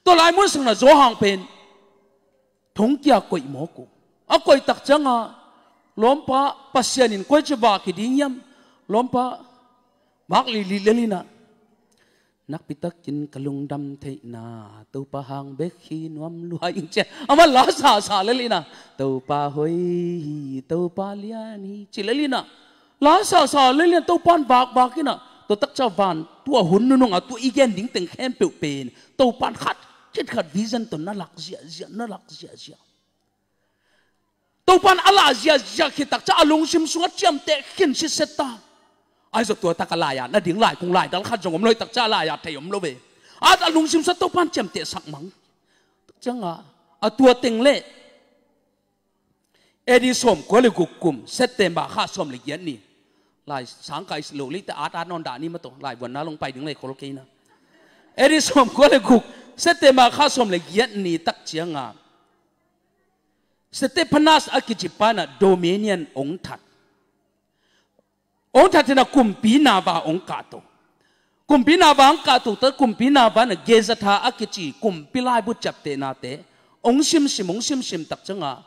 Tua lai munsang na Johan pen thongkia koih mawk uh a koih tak cianga lawmpa Pasian in koici vak hi ding hiam? Lawmpa vak lilih lel inah nakpitakin ka lungdam theihna Topa hang bek hi nuam luai ing cia. Amah la sasa lel inah Topa hoi hi Topa lian hi ci lel inah la sasa lel inah Topan vakvak inah tua takca van tua hun nunung a tua i gen ding teng khempeuh pen Topan khat khit khat vision ton na lak ziahziah na lak ziahziah. Topan a la ziahziah khit takca a lungsim sungah ciamteh khin sitset ta. Ahi zong tua taka lai-ah na ding lai kung laidal khat zong om lo hi takca a lai-ah thei om lo ve. A lungsim sungah Topan ciamteh sak mang. Ciangah a tua teng leh A D sawmkua le guk kum September kha sawm le giat ni. Lai sangkai lo leite at at nawn dah ni mataw lai vuanna long pai ding lei khol keina. A D sawmkua le guk September kha sawm le giat ni tak ciangah Stephanas a kici pa inah Domitian ong that. Ong that inah kumpi nava ong kahto. Kumpi nava ong kahto ta kumpi nava inah Gezatha a kici kumpi laibu ciaptehnate ong simsim ong simsim tak ciangah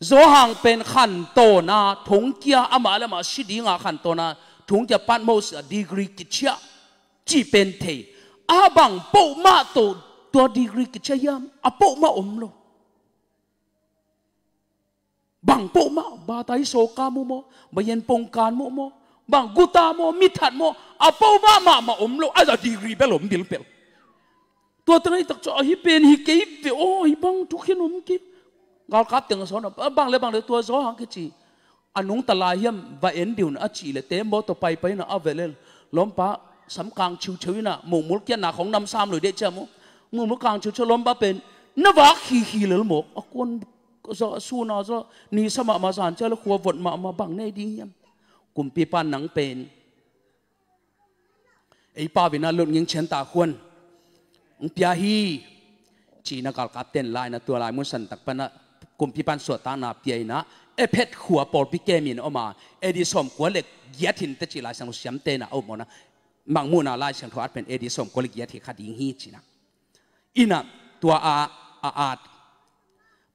Johan pen khantawna thongkia amah le amah si dinga khantawna thongkia Patmos a degree kiciah cih pen thei. A bang pohmah tawh tua degree kiciah hiam a pohmah om lo. Bang poh mah, bata i sawka mu maw, bayan pongkan mu maw, bang guta maw, mithat maw, a poh mah mahmah om lo, a za degree bel om bilbel. Tua teng i tak cu ahi pen hi kei ve aw, hi bang thukhen om kei. Galkap teng a sawn a, bang le bang le tua Johan kici a nungta lai hiam, va en dih un a cih le tembaw tawh paipai inah a velh lel. Lawmpa sam kang ciuciu inah muhmul kiatna khong nam sam lui deh ciam uh. Muhmul kang ciuciu lawmpa pen na vak hihi lel mawk a kuan za suna za ni sa mahmah zan cia le khua vot mahmah bang nei ding hiam. Kumpipa nang pen ei pau inah lutnging cian ta khuan hong pia hi. Ci-in a galkapten lai inah tua lai mun santak panah kumpipan suahtakna pia inah Ephet khua pawlpi kemin om a, A D sawmkua le giat hin teh ci Lai Siangtho siamte inah a up mawna. Mangmuhna Lai Siangtho at pen A D sawmkua le giat hi kha ding hi ci-inah. Inah tua a a at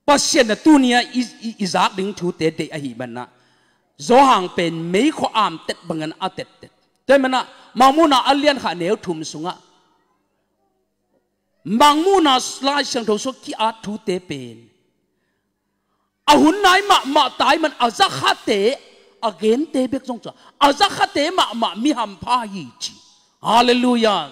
Pasian na tuni-a i, i, i zak ding thute deih ahi manah Johan pen meikhaw amtet bangin a tettet. Tua manah Mangmuhna a lian khat neu thum sungah Mangmuhna Lai Siangtho sungah ki-at thute pen a hun nai mahmah tai man a zakhate a gente bek zong cu a zakhate mahmah mi hampha hi ci. Halleluiah.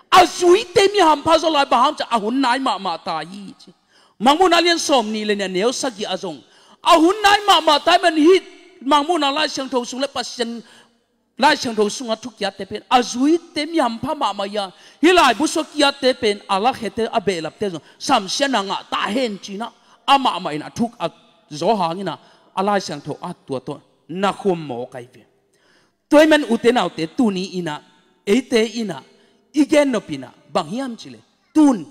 A zuite mi hampha zaw lai bang hang ci a hun nai mahmah tai hi ci. Mangmuhna lian sawm nih le nih a neu sagih a zong a hun nai mahmah tai man hi. Mangmuhna Lai Siangtho sung le Pasian Lai Siangtho sungah thukiatte pen a zuite mi hampha mahmah hi a, hih laibu sua kiatte pen a lakhete a behlapte zong samsiatna ngah ta hen ci-inah amahmah in a thuk a zaw hanginah a Lai Siangtho a tua tawh na khum mawk ahi ve. Tua hi man ute naute tuni inah eite inah i gennop inah bang hiam cih le tun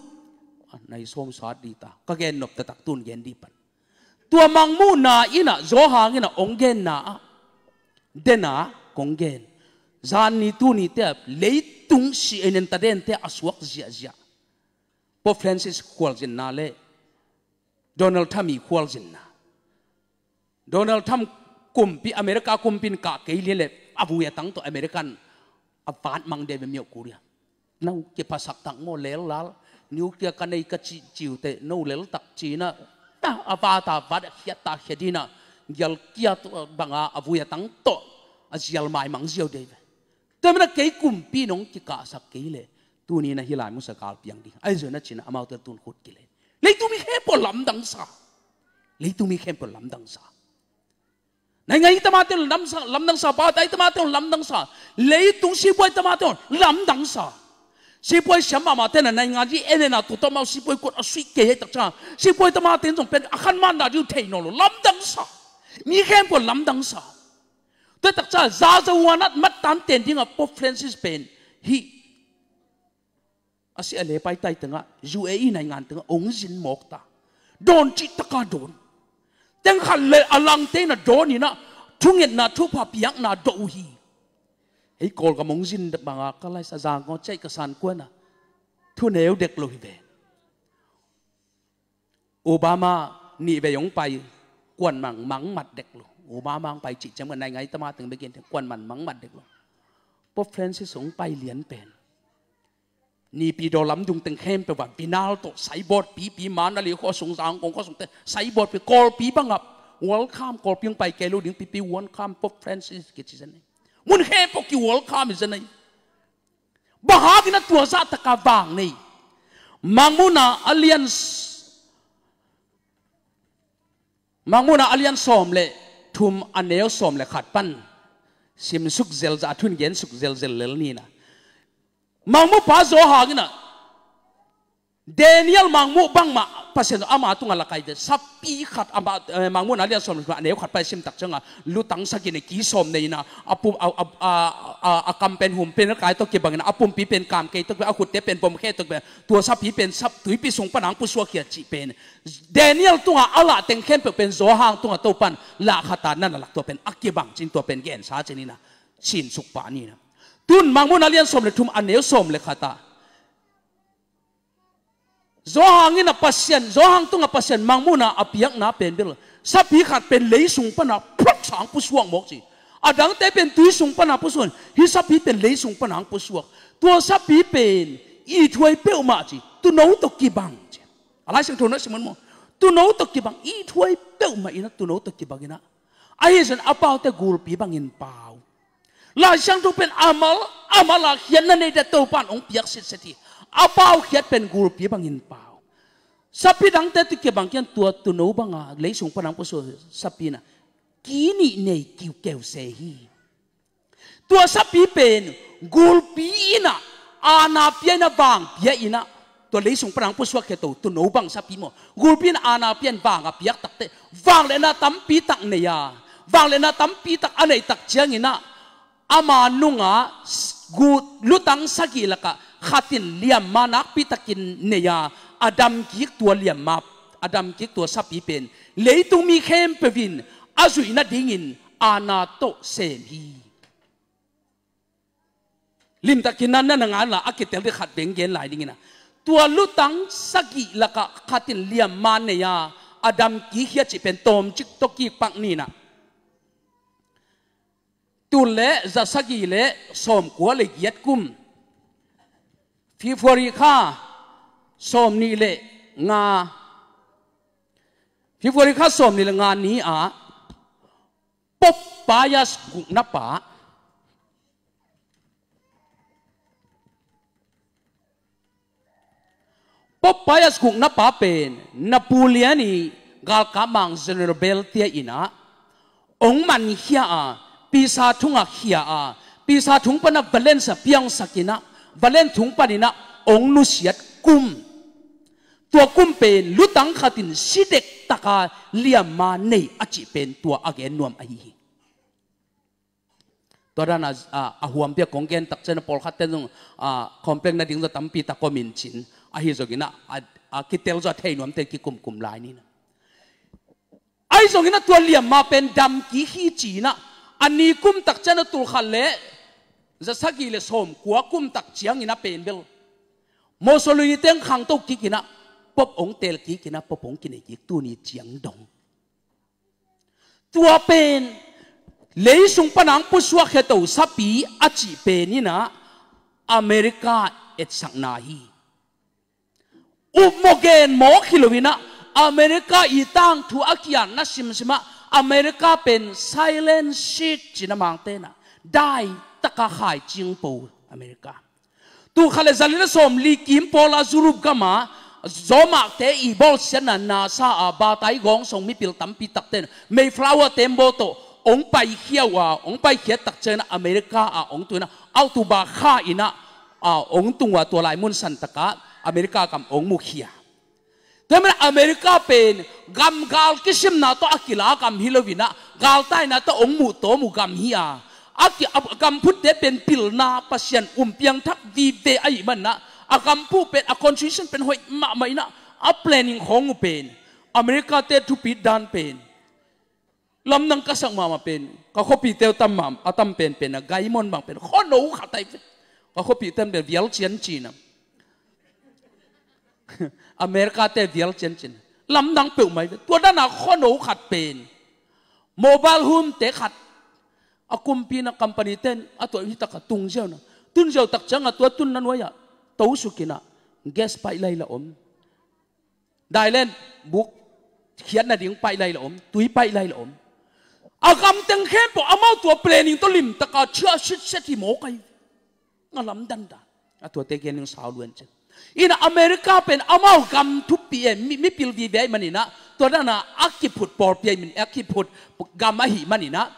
na i sawmsat dih ta ka gennop taktak tun gen dih pan. Tua Mangmuhna inah Johan inah hong genna ah dena kong gen. Zan ni tuni te ah leitung si ei nen ta den te a suak ziahziah. Pope Francis khualzinna le Donald Trump i khualzinna. Donald Trump kumpi, America kumpi in kah kei lian le a vui a tang tawh American a vat mang deh ve mioh Korea. No kiphasak tak maw lel lal, nuclear ka nei ka cih ciu teh no lel tak ci-inah a vat a vat a khiat ta khiat inah gial kia banga a vui a tang tawh a zial maimang ziau dei ve. Tua manah kei kumpi nong kikahsak kei leh tuni inah hih lai musa kal piang ding ahi zongin a ci-inah amaute tun khut kile. Leitung mi khempeuh lamdang sa. Leitung mi khempeuh lamdang sa. Naingan i tamate lamdang sa, lamdang sa, bata i tamate lamdang sa, leitung sipuai tamate lamdang sa. Sipuai siam mahmahte na naingan i en en a tuta mau sipuai kuat a suih kei hei tak ciang sipuai tamate in zong pen a khan man dah dih uh thei nawn lo, lamdang sa. Mi khempeuh lamdang sa. Tua tak ciang zaza huan at mattan ten dingah Pope Francis pen hih a si a le paitai tengah U A E naingan tengah ong zin mawk ta. Dawn cih taka dawn. Teng khat le a langte in a dawn inah thungetna thupha piakna dawh uh hi. Hei Kawlgam ong zin banga ka laisa zangkaw ciaih ka san kuana thuneu dek lo hi ve. Obama nih vei hong pai kuan mang mang mat dek lo. Obama hong pai cih ciang ka naingan i tamate in bekin kuan mang mang mat dek lo. Pope Francis hong pai lian pen Nipi daw lamdung teng khempeuh ah vinal tawh saibawt pipi, Mandalay khua sung, Zangkong khua sungte saibawt pi, Kawlpi bangah welcome, Kawlpi hong pai kei lo ding pipi welcome Pope Francis kici zen ei. Mun khempeuh ki welcome hi zen ei. Bang hangin a tua zah taka vang nei? Mangmuhna a lian Mangmuhna a lian sawm le thum a neu sawm le khat pan simsuk zelzah a thu in gensuk zelzel lel ni na. Mangmuhpa Johan in ah Daniel mangmuh bangmah Pasian ama tungah lakai ve. Sapi khat ama, eh, Mangmuhna a lian sawm le thum a neu khat pan i sim tak ciangah lutang sagih nei, ki sawm nei na, a pum, a, a, a, a, a kam pen hum pen kai tawh kibangin a pumpi pen kam kei tawh kibang, a khutte pen vom khe tawh kibang, tua sapi pen sap tuipi sung pan hong pusuak hi a cih pen Daniel tungah a lah teng khempeuh pen Johan tungah Topan lah khat a na na lak tua pen a kibang cin tua pen gensa cin ina, sinsuk pah ni na. Tun Mangmuhna a lian sawm le thum a neu sawm le khat ah Johan in ah Pasian, Johan tungah Pasian Mangmuhna a piakna pen bel sapi khat pen lei sung pana phot sa hong pusuak mawk ci. A dangte pen tui sung pana pusuak, hih sapi pen lei sung pana hong pusuak. Tua sapi pen ithuai peuhmah ci, tuuno tawh kibang ci. A Lai Siangtho na sim un maw? Tuuno tawh kibang, ithuai peuhmah in ah, tuuno tawh kibang in ah. Ahi zongin a paute gulpi bangin pau. Lai Siangtho pen a mal a mal a khiatna nei ding Topa'n hong piak sitset hi. A pau khiat pen gulpi bangin pau. Sapi dangte tawh kibang kian, tua tuuno banga leisung pan hong pusuak sapi in ah ki nih nei kiukeu se hi. Tua sapi pen gulpi in ah, aana pia in ah, vang pia in ah, tua leisung pan hong pusuak khia to tuuno bang sapi maw, gulpi in ah aana pia in vang a piak takteh, vangliatna tampi tak nei a, vangliatna tampi tak a neih tak ciangin ah, ama nungah s-, gu-, lutang sagih lakah khat in liamma nakpi takin nei a, a damkik tua liamma, a damkik tua sapi pen leitung mi khempeuh in a zuih nadingin aana tawh sem hi. Limtakin na na ngah la, a kitel ding khat veng gen lai ding in ah. Tua lutang sagih lakah khat in liamma nei a, a damkik hi a cih pen tawmcik tawh kikpak ni in ah. Tul le za sagih le sawmkua le giat kum, February kha sawmnih le nga, February kha sawmnih le nga ni-ah Pope Pius gukna pa, Pope Pius gukna pa pen Napoleon ii galkap mang General Berthier in ah hong mankhia a, Pisa thungah khia a, Pisa thung panah Valence ah piangsak in ah, Valence thung panin ah hong nusiat kum. Tua kum pen lutang khat in si dektak a liamma nei a cih pen tua a gen nuam ahi hi. Tua dan a, a, a huampi a kong gen tak ciang a pawlkhat ten zong, a, complain nading zong tampi tak om in cin. Ahi zongin ah, a, a kitel zong a thei nuamte kikumkum lai ni in ah. Ahi zongin ah tua liamma pen damkik hi ci in ah, a ni kum tak ciang a tul khat le za sagih le sawmkua kum tak ciangin ah pen bel Mussolini teng khangto kik in ah, Pope hong tel kik in ah, Pope hong kinei kik tuni ciang dong. Tua pen leisung panah hong pusuak khia to sapi a cih pen in ah America etsakna hi. Upmawh genmawh hi lo in ah, America ii tangthu a ki-atna simsim ah, America pen silent shit ci-in a Mangte in ah, dai taka khaicing po America. Tul khat le za li le sawmli kim pawl a Europe gam a Zomakte ii bawlsiatna nasa a bata ii gawngsong mipil tampi takte in Mayflower tembaw tawh hong paikhia uh a, hong paikhiat tak ciangin ah America ah hong tung in ah, October kha in ah, a, hong tung uh a, tua lai mun santak ah America gam hong mukhia. Tua ahih manin America pen gam gal kisimna tawh a kila gam hi lo in ah, galtaina tawh hong muh tawm uh gam hi a, a ki, a, gam phutte pen pilna, Pasian um piangthak vive ahih manin ah, a gam phuh pen, a constitution pen hoih mahmah in ah, a planning khawng uh pen, America-te thupit dan pen, lamdang ka sak mahmah pen, ka khuapihte uh tam mah, a tam penpen a Gaymond bang pen khuano khat ahi ve. Ka khuapihte pen vial ciancian a, America-te vial ciancian, lamdang peuhmah ahi ve. Tua dan a khuano khat pen, mobile home-te khat, a kumpi in ah, company-te in a tua hi tak a tung ziau in ah, tun ziau tak ciang a tua tunna nuai ah to suk in ah, gas pipeline la om, dailen buk khiatna ding pipeline la om, tui pipeline la om. A gam teng khempeuh amau tua planning tawh limtak a ciah sitset hi mawk ahi. A lamdang dan a, tuate gen ding sau lua in cin. In ah America pen amau gam thupi e, mi, mipil vive ahih manin ah, tua dan a a kiphut pawlpi ahih manin, a kiphut gam ahih manin ah,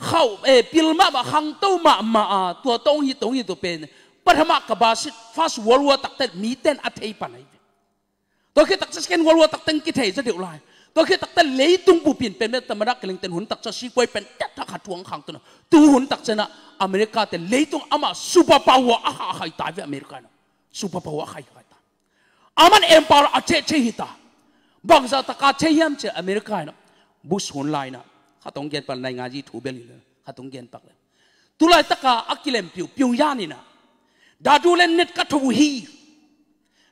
khauh, eh, pil mahmah, khangto mahmah a, tua tawh hong hi, tawh hong hi, tua pen pathama kabasit First World War takte mite in a thei pan ahi ve. Tua khit takciang Second World War takte in kithei zaw deuh lai. Tua khit takciang leitung bup in pen, Mahatma Gandhi teng hun takciang sikuai pen tek thak khat thu hong khangto in ah, tu hun takciang ah America-te leitung amah superpower a khahkhai ta ve. America in ah superpower a khahkhai ta. Aman empire a cehceh hi ta. Bangzah tak a ceh hiam cih leh America in ah, Bush hun lai in ah, khat hong gen pak le, nai nga zi thu bel hi le, khat hong gen pak le, tu laitak a a kilem piu Pyongyang in ah, dadu le net ka tho uh hi.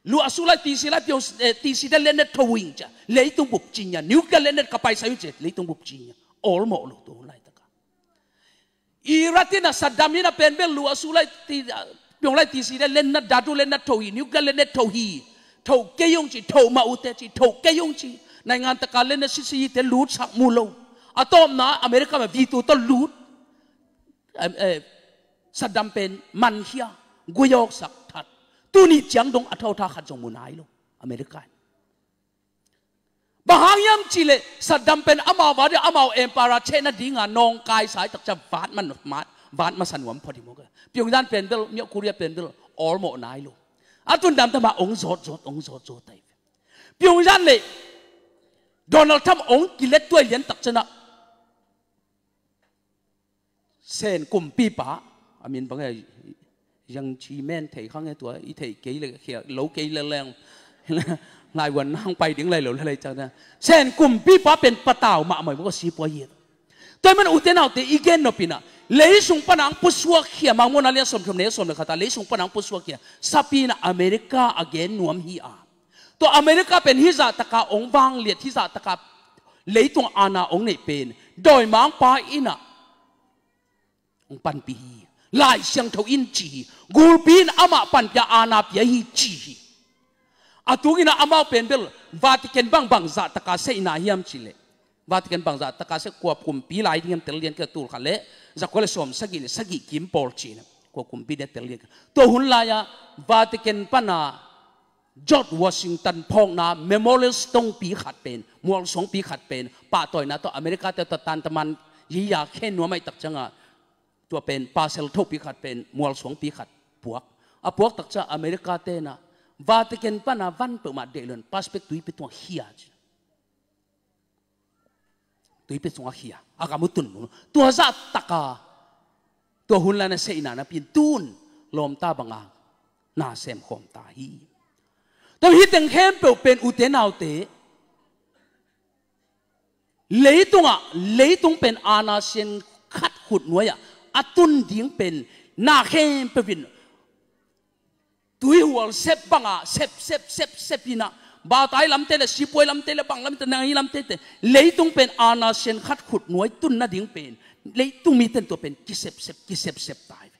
Luahsu lai, tisi lai, Pyong, eh, tisi den le net tho uh hi ci a, leitung bup ci nia. Nuclear le net ka paisai uh ci a, leitung bup ci nia. Awlmawh lo tua hun laitak a. Iran in ah, Saddam in ah pen bel luahsu lai, ti, Pyong lai, tisi den le net, dadu le net tho hi, nuclear le net tho hi. Tho kei ung ci, tho mah uh teh ci, tho kei ung ci. naingan taka lenna sisi te lutsak mu lo. A tawpna America mah V two tawh lut. Em, eh, Saddam pen mankhia, guiawksak that. Tuni ciang dong a thotha khat zong mu nai lo America in. Bang hang hiam cihleh Saddam pen amau va dia amau empire chehna dinga nawngkai sa i takcia vat man, vat, vat masa nuam phot hi mawk a. Pyongyang pen bel, North Korea pen bel, awlmawh nai lo. A tundam tama ong zawt zawt, ong zawt zawt ai. Pyongyang le Donald Trump ong kilet tuai lian takcianah Sen kumpipa, a min bang e, Jiang Zemin thei khang e tua, i thei kei le khia, lo kei le leng. Laivuan nang pai ding lai lo le lai ciang na. Sen kumpipa pen patau mahmah mawk a sipuai hi. Tua ahih man ute naute i gen nop inah, leisung pana ang pusuak khia, Mangmuhna lian sawm thum neu sawm le khata, leisung pana ang pusuak khia, sapi inah America a gen nuam hi a. Tua America pen hih zahtaka ong vangliat, hih zahtaka leitung aana ong neih pen dawimangpa inah ong panpih hi. Lai Siangtho in ci hi. Gulpi in amah panpia aana pia hi ci hi. A tunginah amau pen bel Vatican bang bang zahtaka seihna hiam cihleh, Vatican bang zahtaka seh kua kumpi lai ding hiam tel lian kei tul khat le zakua le sawm sagih le sagih kim pawl cina kua kumpi ding tel lian kei. Tua hun lai-ah Vatican pana George Washington phawkna Memorial Stone pi khat pen, mualsuang pi khat pen pahtawina tawh America te tawh tantaman yiya khen nuam ahih takcianga tua pen pasal tho pi khat pen mualsuang pi khat puak. A puak takcia America tenah Vatican pana van peuhmah deih lon paspek tuipi tungah khia ci. Tuipi tungah khia a gam uh tun. Tua zahtaka tua hun lai na seihna napi in tun lawmta banga na sem khawm ta hi. Tua hi teng khempeuh pen ute naute leitungah, leitung pen aana sian khat khut nuai-ah a tun ding pen na khempeuh in tuihual sep banga sep sep sep sep inah, batai lamte le sipuai lamte le bang lamte, nang i lamte te, leitung pen aana sian khat khut nuai tun nading pen leitung mite in tua pen kisepsep kisepsep tai.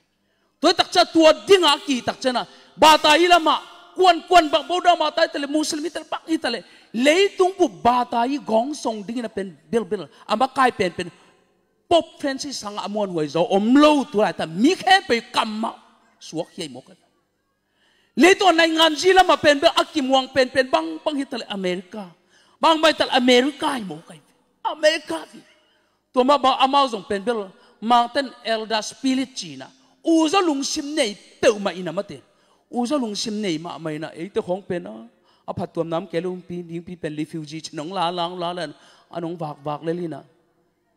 Tua takcia tua dinga ki takciana batai lamah kuan kuan bang Buddha batai tale, Muslim hi tale, bang hi tale, leitung bup batai gawngsong dingin a pen bilbil a makai penpen Pope Francis sangah a muanhuai zaw om lo. Tu laita mi khempeuh kamah suak hiai mawk a. Leitung a naingan zi lamah pen bel a kimuang penpen bangbang hi tale America. Bangbang hi tale America hi mawk a hi. America hi. Tua mah bang amau zong pen bel mangten elder spirit cina uzaw lungsim nei peuhmah ina mate. Uzaw lungsim nei mahmah ina eite khawng pen a, a phattuam nam kei lungpi dingpi pen refugee cin hong la lang la lan a nong vakvak lel ina.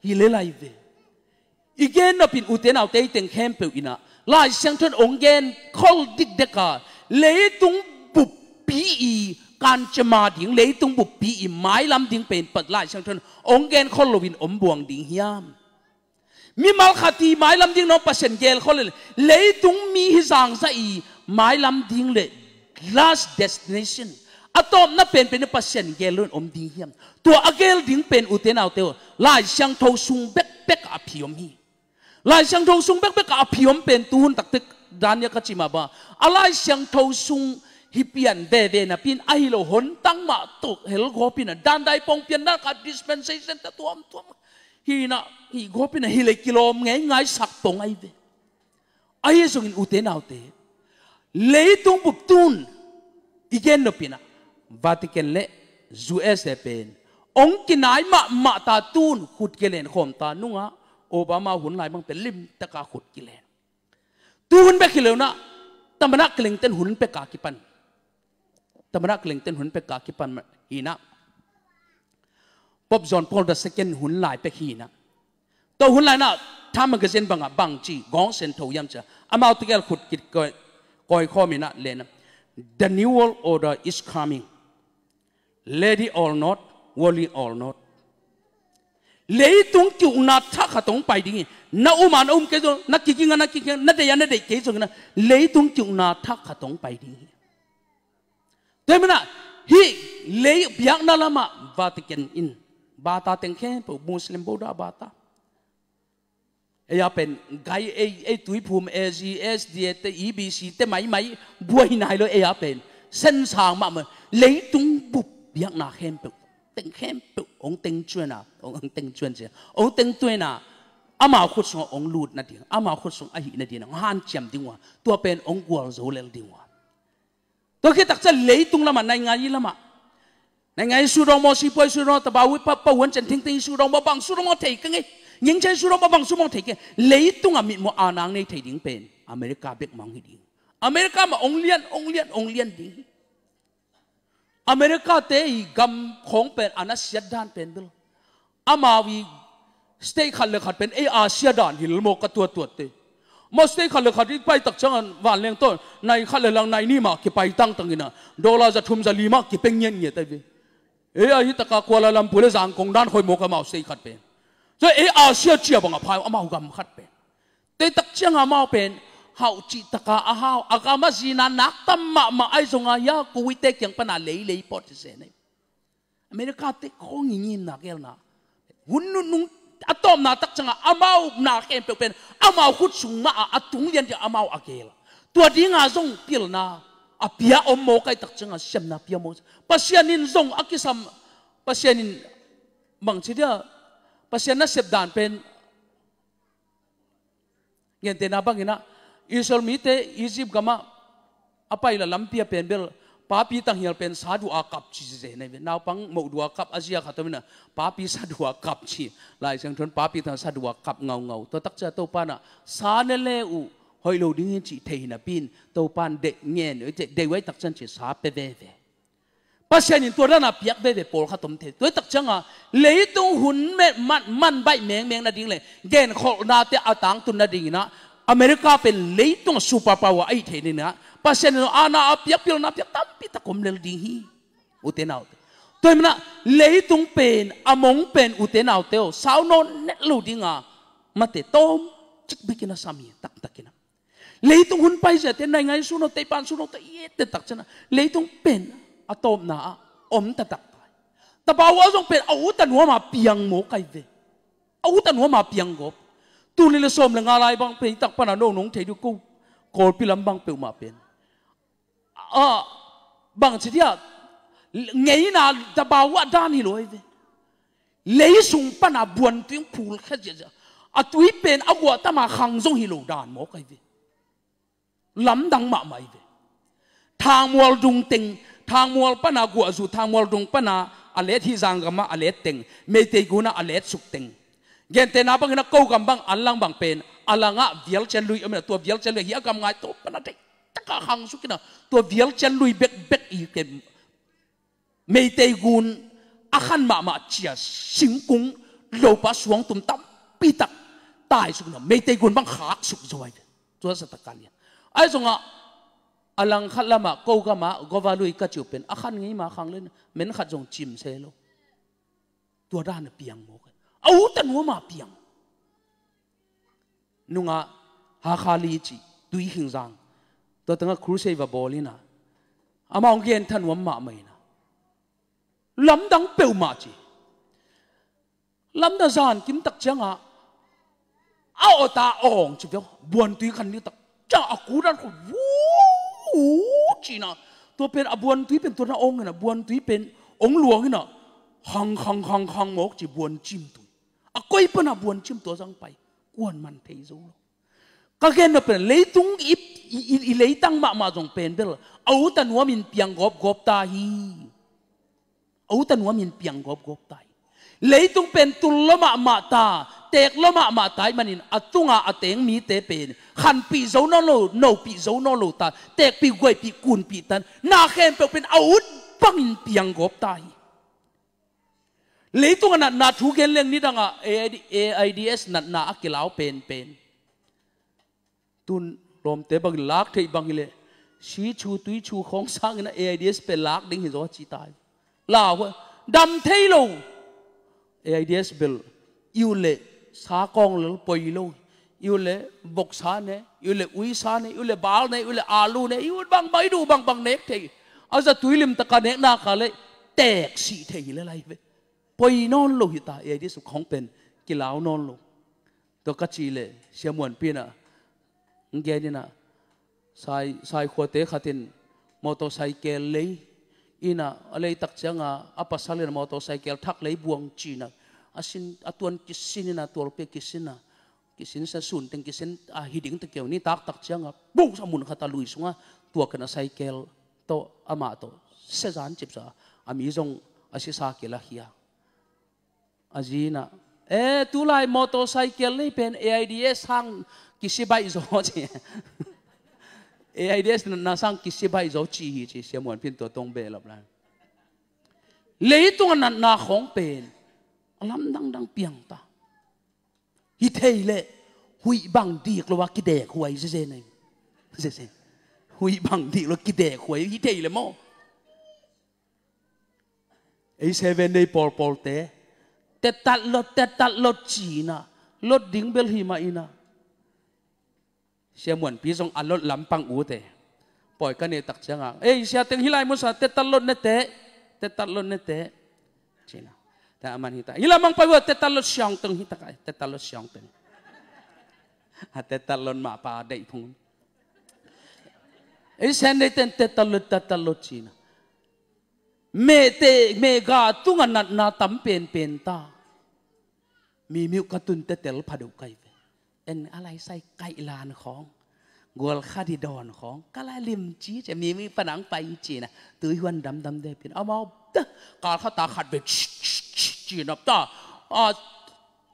Hi lelai ve. I gen nopin ute naute i teng khempeuh inah Lai Siangtho in ong gen khol dikdeka leitung buppi i kancema ding, leitung buppi i mailam ding pen pat Lai Siangtho in ong gen khol loin om buang ding hiam? Mimal khat i mailam ding nong Pasian gel khol le leitung mi hi zangza i mailam ding le last destination a tawpna penpen Pasian gel loin om ding hiam? Tua a gel ding pen ute naute uh Lai Siangtho sung bekbek a phi om hi. Lai Siangtho sung bekbek a phi om pen tuhun taktek dan nia ka cimah ba a Lai Siangtho sung hi pian veve napin ahi lo hontang mah tuk hel gawpin a dandai pong pian dan ka dispensation ta tuamtuam. Hi na hi gawpin a hi lei kilawm ngei ngaisak pong ai ve. Ahi zongin ute naute leitung bup tun i gen nopina Vatican le U S A pen ong kinai mahmah ta tun khut kilen khawm ta nunga Obama hun lai bang pen limtaka khut kilen. Tu hun bek hi leuna Tamana Clinton hun peka kipan Tamana Clinton hun peka kipan hina Pope John Paul the second hun lai pek hina. Tua hun laina Time Magazine banga bangci gawng sen tho hiam cia amau tegel khut kit koi khawm ina lena, "The New World Order is coming. Ready or not, worry or not." Leitung kiukna thak khat hong pai ding hi. Na uma na um kei zong, na kiginga na kiginga, na deia na deih kei zong ina leitung kiukna thak khat hong pai ding hi. Tua hi mana hih lei biakna lamah Vatican in bata teng khempeuh Muslim Buddha bata ei a pen gai ei, ei tuiphum A G S D A te E B C te maimai buai nai lo ei a pen sensang mahmah leitung bup biakna khempeuh. teng khempeuh hong teng cuan a, hong, hong teng cuan cia, hong teng tuan a, amau khut sungah hong lut nading, amau khut sung ahih nading hong hanciam ding uh a, tua pen hong gualzo lel ding uh a. Tua khit takciang leitung lamah, naingngai lamah, naingngai sudong maw, sipuai sudong maw, tabau pa, pahuan cian thingting sudong maw, bang sudong maw thei ka ngei. Ngingcian sudong maw, bang sudong maw thei ka ngei. Leitungah mitmuh a nang nei thei ding pen America bek mah hi ding. America mah hong lian, hong lian, hong lian ding. America te i gam khawng pen a na siat dan pen bel, amau i state khat le khat pen ei Asia dan hi lel maw, ka tuattuat te. Maw state khat le khat i pai takciang a vanleng tawh nai khat le lang nai nih mah kipai tangtang in a, dollar za thum za li mah kipeng ngiatngiat ai ve. Ei a hi taka Kuala Lumpur le Zangkong dan hoih maw ka, amau state khat pen. So ei Asia cia bang a phai amau gam khat pen. Tua takciang amau pen hauh cih taka a hau, a gam a zina nak tam mahmah ahi zongah, hia Kuwait te kiang pana leilei pawt hi se nei. America te khawng i ngimna gelna, hun nunung a tawpna takciangah amau na khempeuh pen amau khut sung mah a, a tung lian ding amau a gel. Tua dinga zong pilna a pia om maw, kai takciangah siamna pia maw. Pasian in zong a kisam, Pasian in bangci dia, Pasian nasep dan pen Gentehna bangin ah, Israel mite Egypt gamah a pai la lampi a pen bel, papi tanghial pen sa dua kap ci ze nei ve. Naupang moh dua kap a zia khat om in ah, papi sa dua kap ci. Lai Siangtho in papi tang sa dua kap ngaungau. Tua takcia Topa in ah sa ne le uh hoih lo ding hi cih thei hi napi in, Topa in deih ngen uh, deih uh ai takcian ci sa pe veve. Pasian in tua dana piak veve pawlkhat om thei. Tua hi takcianga leitung hun met man, man baih mengmeng nading le genkholhnate a tangtun nadingin ah, America pen leitung a superpower ahi thei dingin ah, Pasian in ana a piak, pilna a piak tampi tak om lel ding hi. Ute naute, tua hi manah leitung pen, a mong pen, ute naute aw, sau nawn net lo dinga mate tawm cik bekin a sam hi, taktakin ah. Leitung hun pai ziate, naingngai sun aw, teipan sun aw, ta i ette takcian ah leitung pen a tawpna ah om taktak pai. Tabau ah zong pen a ut a nuam a piang maw kai ve. A ut a nuam a piang gawp. Tuni le sawm le nga lai bang pen i tak pana no nong thei dih ko, Kawlpi lam bang peuhmah pen, ah, bangci dia, ngeina tabau ah dan hi lo ai ve. Lei sung pana buantui phul khe ziazia, a tui pen a guahtama khang zong hi lo dan maw kai ve. Lamdang mahmah hi ve. Thangmual dung teng, Thangmual pana guahzu, Thangmual dung pana a let hi, Zanggamah a let teng, Meitei gunah a let suk teng. Gentehna bangin ah ko gam bang an lang bang pen, a langah vialcian lui om in ah, tua vialcian lui hi a gam ngai to pana dei taka khang suk in ah, tua vialcian lui bekbek i kem. Meitei gun a khan mahmah cia singkung lopa suangtum tampi tak taisuk na, Meitei gun bang khak suk zo ai ve. Tua sa taka lian ai zongah a lang khat lamah ko gamah gova lui ka ciu pen a khan ngei ma khang len men khat zong cim se lo. Tua dan a piang maw kai. A ut a nuam a piang. Nungah Hakha Lee cih Tuikhing Zang, tua tengah crusade va bawl in ah, amah hong gen thanuam mahmah in ah, lamdang peuhmah ci. Lamdang zan kim tak ciangah a awta awng ci viau, buantui khan ni tak ciang a kudan kho vu cina. Tua pen a buantui pen tua na awng in ah, buantui pen hong luang in ah, khang khang khang khang mawk ci, buancim tui. A koi pana buancim tua zang pai, kuan man thei zo lo. Ka gen na pen leitung i, i, i, i leitang mahmah zong pen bel a ut a nuamin piang gawpgawp ta hi. A ut a nuamin piang gawpgawp ta hi. Leitung pen tul lo mahmah ta, teek lo mahmah ta ih manin a tunga a teng mite pen khanpih zo nawn lo, nopih zo nawn lo ta, teekpih, guaipih, kunpih tan na khempeuh pen a ut bangin piang gawp ta hi. Leitung a natna thu gen leng nidangah A I D, A I D S natna a kilau penpen. Tun lawmte bangin lak theih bang hileh, si chu tui chu khawng sangin a A I D S pen lak ding hi zaw a ci tai. Lau hua dam thei lo. A I D S bel i ut leh sa kawng lel poi lo. I ut leh boksa ne, i ut leh uisa ne, i ut leh bal ne, i ut leh alu ne, i ut bangbang, i duh bangbang nek thei. A za tui limtaka nek nak leh teek sih thei hi le lai ve. Poi nawn lo hi ta, A I D S khawng pen kilau nawn lo. Tua ka cih leh Sia Muan Pi in ah, hong gen in ah, Sai, Saikhuate khat in motorcycle lei Ina a leitak cianga a pasal ina motorcycle thak lei buang cina a sin a tuan kisin ina tualpi kisin a kisin sa sun teng kisin a hiding te keu ni taktak cianga bung sa mun khata lui sunga tua kan a cycle to ama to sezan cip sa a mi zong a sisa kila hia. A zina e tulai motorcycle nei pen AIDS sang kisibaih zo ci. AIDS na sang kisibaih zo ci hi ci siamuan pin tua tong belap lai. Leitung a natna khong pen a lam dangdang piang ta. Hi thei le huih bang dik lo a kidek huai zeze nei. Zeze huih bang dik lo kidek huai hi thei le maw. Ei seven day pawlpawlte tetat lot tetat lot cina lot ding bel hi mah ina. Siamuanpi zong a lot lampang ute pawi ka neitak cianga ei siateng hilai musa tetat lot nete tetat lot nete cina. Ta aman hita hilai mang pai ua tetat lot siangteng hita kai tetat lot siangteng. A tetat lot mah pa deih phung ei sen dei ten tetat lot tetat lot cina. Mehte mehga tunga natna tam penpen ta. Mimiu ka tunte tel pha deuh kai ve. En a lai sai kaih lan khawng gual kha di dawn khawng ka lai limci cia mimiu panang pai cina. Tui huan damdam de pin amau ta kal kha ta khat ve cina ta. A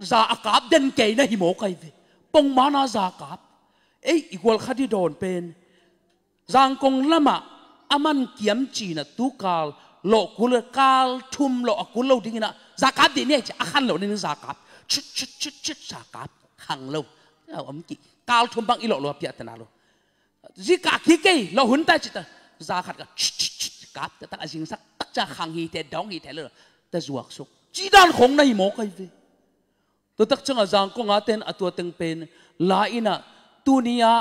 za a kap den kei na hi maw kai ve. Pong mana za kap ei i gual kha di dawn pen Zangkong lamah a man kiam cina tu kal lawh kul kal thum lawh a kul lo dingina zakap dih ni ci a khan lo ning zakap chut chut chut chut zakap khang lo. A om ki kal thum bang i lawh lo a piah tana lo. Zika ki kei lawh hun tai cita zakhat ka chut chut chut kap ta tak a zingsak tak ca khang hi te dawng hi te lo ta zuak suk ci dan khong na hi maw kai ve. Tua tak canga Zangkong a ten a tua teng pen la ina tuni a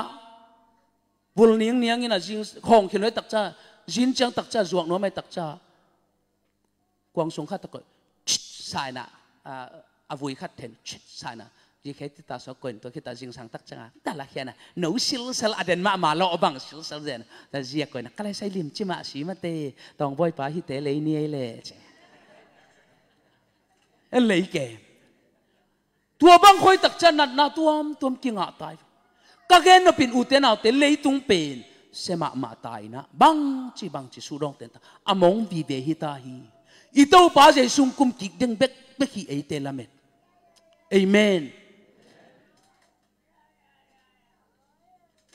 vul ning niang ina zing khawng khil nuai takca zin ciang takca zuak nuam ai takca kuang sung kha takoi saina a vui khat then saina zi khei ti ta so koin tua khita zingsang tak canga ta la khiana no silsel a den mahmah lawh bang silsel zen ta zia koina ka lai sai lim ci mah si mate tawng bawipa hite lei ni ei le ci en lei ke. Tua bang khoi takcia natna tuamtuam kingah tai. Ka gen nopin ute naute leitung pen sia mahmah ta inah bangci bangci suhdawng tenta a mong vive hita hi. I Topa Jesu kum kik deng bekbek hi eite lamet. Amen.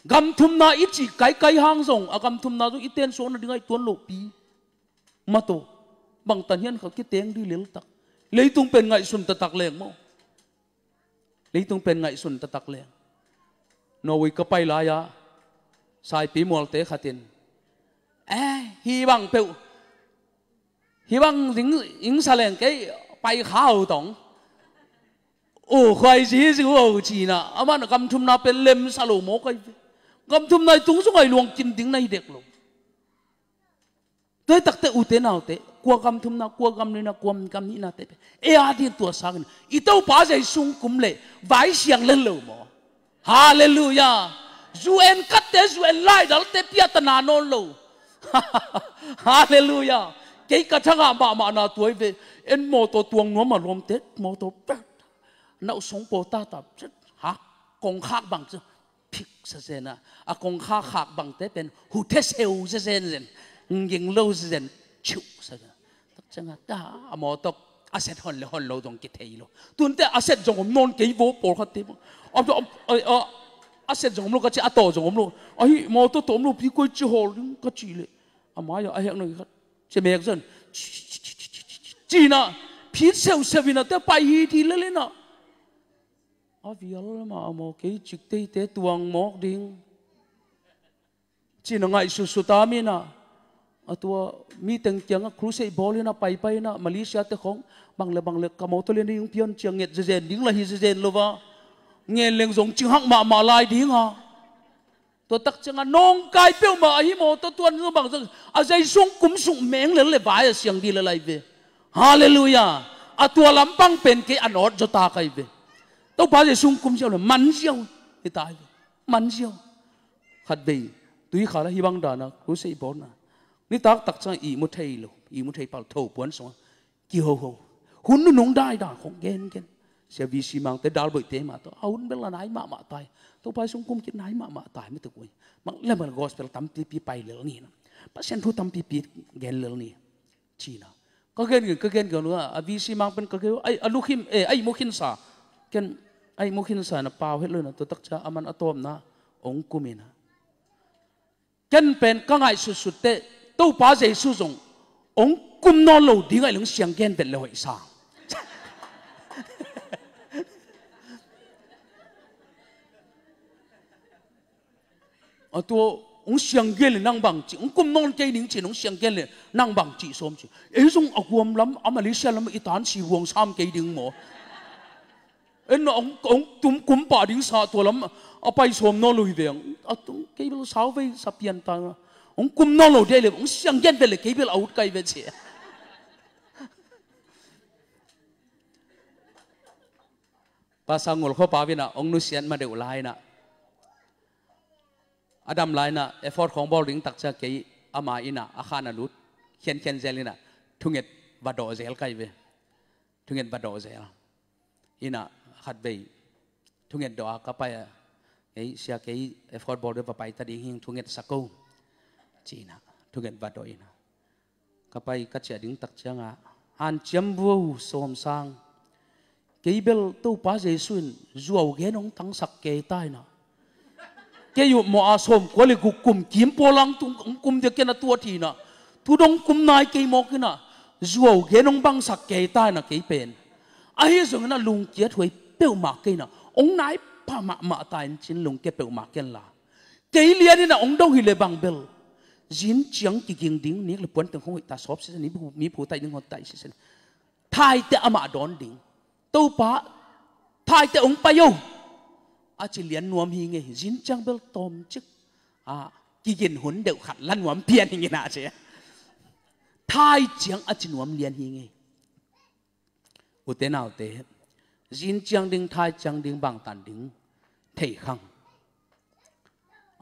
Gamthumna i cih kaikai hang zong a gamthumna zong i tensuakna dingah i tuan lohpi. Mato bangtan hian kha kiteng dih leltak. Leitung pen ngaihsun taktak leng maw? Leitung pen ngaihsun taktak leng. Norway ka pai lai-ah saipi mualte khatin eh hi bang peuh hi bang ding ingsa leng kei pai khau tong. O khuai zizi o cina aman gamthumna pen lemsa lo maw kai ve. Gamthumna i tung zong ai luang kim ding na hi dek lo. Tua takte ute naute kua gam thumna kua gam nihna kua gam nihnate pe e a din tua sangin i Topa Jesu kum le vai siang len lo maw? Halleluia. U N katte U N laidalte piatana nawn lo. Halleluia. Kei ka thangah mahmahna tuai ve. En mawtaw tuang nuama lawmte mawtaw pek nauh song paw tata ha kongkhak bang cu phik sa zen a a kongkhak khak bangte pen hu the seu zezen zen nging lo zezen chiuh sa zen. Tak cianga ta a mawtaw a set hon le hon lo zong kithei lo. Tunte a set zong om nawn kei vaw pawlkhatte bang a set zong om lo ka ci a taw zong om lo. Ahi mawtaw tawh om lo pi koi ci hawl ding ka ci le a mai-ah a hek nang khat ci mek zen. Cina phit seuseu ina te pai hi thi lel ina a vial mah a maw kei cikteite tuang mawk ding. Cina ngaihsutsuta mina a tua mi teng kiangah crusade bawl ina paipai ina Malaysia te khong bang le bang le ka mawtaw le ning pion ciang nget zezen ding la hi zezen lo va. Ngen leng zong cinghak mahmah lai dinga. Tua tak cianga nawngkai peuhmah ahi maw tua tuan zo bang zo a zei sung kum sung meng lel le vai a siang di le lai ve. Halleluia. A tua lampang pen kei a nawt zo ta kai ve. Topa zei sung kum ziau le man ziau hi ta hi ve. Man ziau. Khat vei tui khala hi bang dana crusade bawlna Nitak tak ciang ihmu thei lo, ihmu thei pal tho puan sungah kihoho. Hun nunung daidai khong gengen. Sia V C Mangte, Dalboihte mah tawh a hun bel a nai mahmah tai. Topa sung kum kit nai mahmah tai mah tuk ui. Mang le mang gospel tampipi pai lel ni na. Pasian thu tampipi gen lel ni. Cina. Ka gen gen, ka gen gen uh a, a V C Mang pen ka gen uh, ai, a lukhim, eh, a ihmu khinsa. Ken a ihmu khinsa na pau het lo na, tua tak cia a man a tawpna ong kum ina. Ken pen ka ngaihsutsut teh, Topa Jesu zong ong kum nawn lo ding a, i lung siang gen vet le hoih sang. A tua, ong siang gen le nang bang ci, ong kum nawn kei ning ci, ong siang gen le nang bang ci sawm ci. Ei zong a guam lam, a Malaysia lam i tan si guang sam kei ding maw. En na ong, ong tum kum pah ding sa tua lam a pai sawm nawn lo hi veng. A tung kei bel sau vei sa pian ta. Ong kum nawn lo dei le, ong siang gen vet le kei bel a ut kai vet ci. Pastor Ngul Khua Pau ina ong nusiat ma deuh lai ina, a dam lai ina, effort khong bawl ding tak cia kei ama ina a khan a lut khiankhian zel ina, thunget va dawh zel kai ve. Thunget va dawh zel ina, khat vei thunget dawh a ka pai a, kei sia kei effort bawl deuh va pai ta ding hing, thunget sa ko ci ina, thunget va dawh ina. Ka pai ka ciah ding tak cianga, hanciam vuau sawm sang. Kei bel Topa Jesu in zuau gen hong tangsak kei ta ina. Kei uh maw a sawm kua le guk kum kim pawlang tung hong kum dia ken a tuat hi ina. Tu dong kum nai kei mawk ina. Zuau gen hong bangsak kei ta ina kei pen. Ahi zongin a lungkiat huai peuhmah kei ina. Hong nai pha mahmah ta in cin lungkia peuhmah ken la. Kei lian ina ong dong hi le bang bel. Zin ciang kiging ding, nik le puan teng hong hoih ta sawp sisen, mi phu, mi phu tai ding hong tai sisen. Thaite amah dawn ding. Topa, thaite ong pai o. A ci lian nuam hi ngei, zin ciang bel tawm cik. A, kigin hun deuh khat la nuam pian hi ngei na ci. Thai ciang a ci nuam lian hi ngei. Ute naute, zin ciang ding, thai ciang ding, bangtan ding thei khang.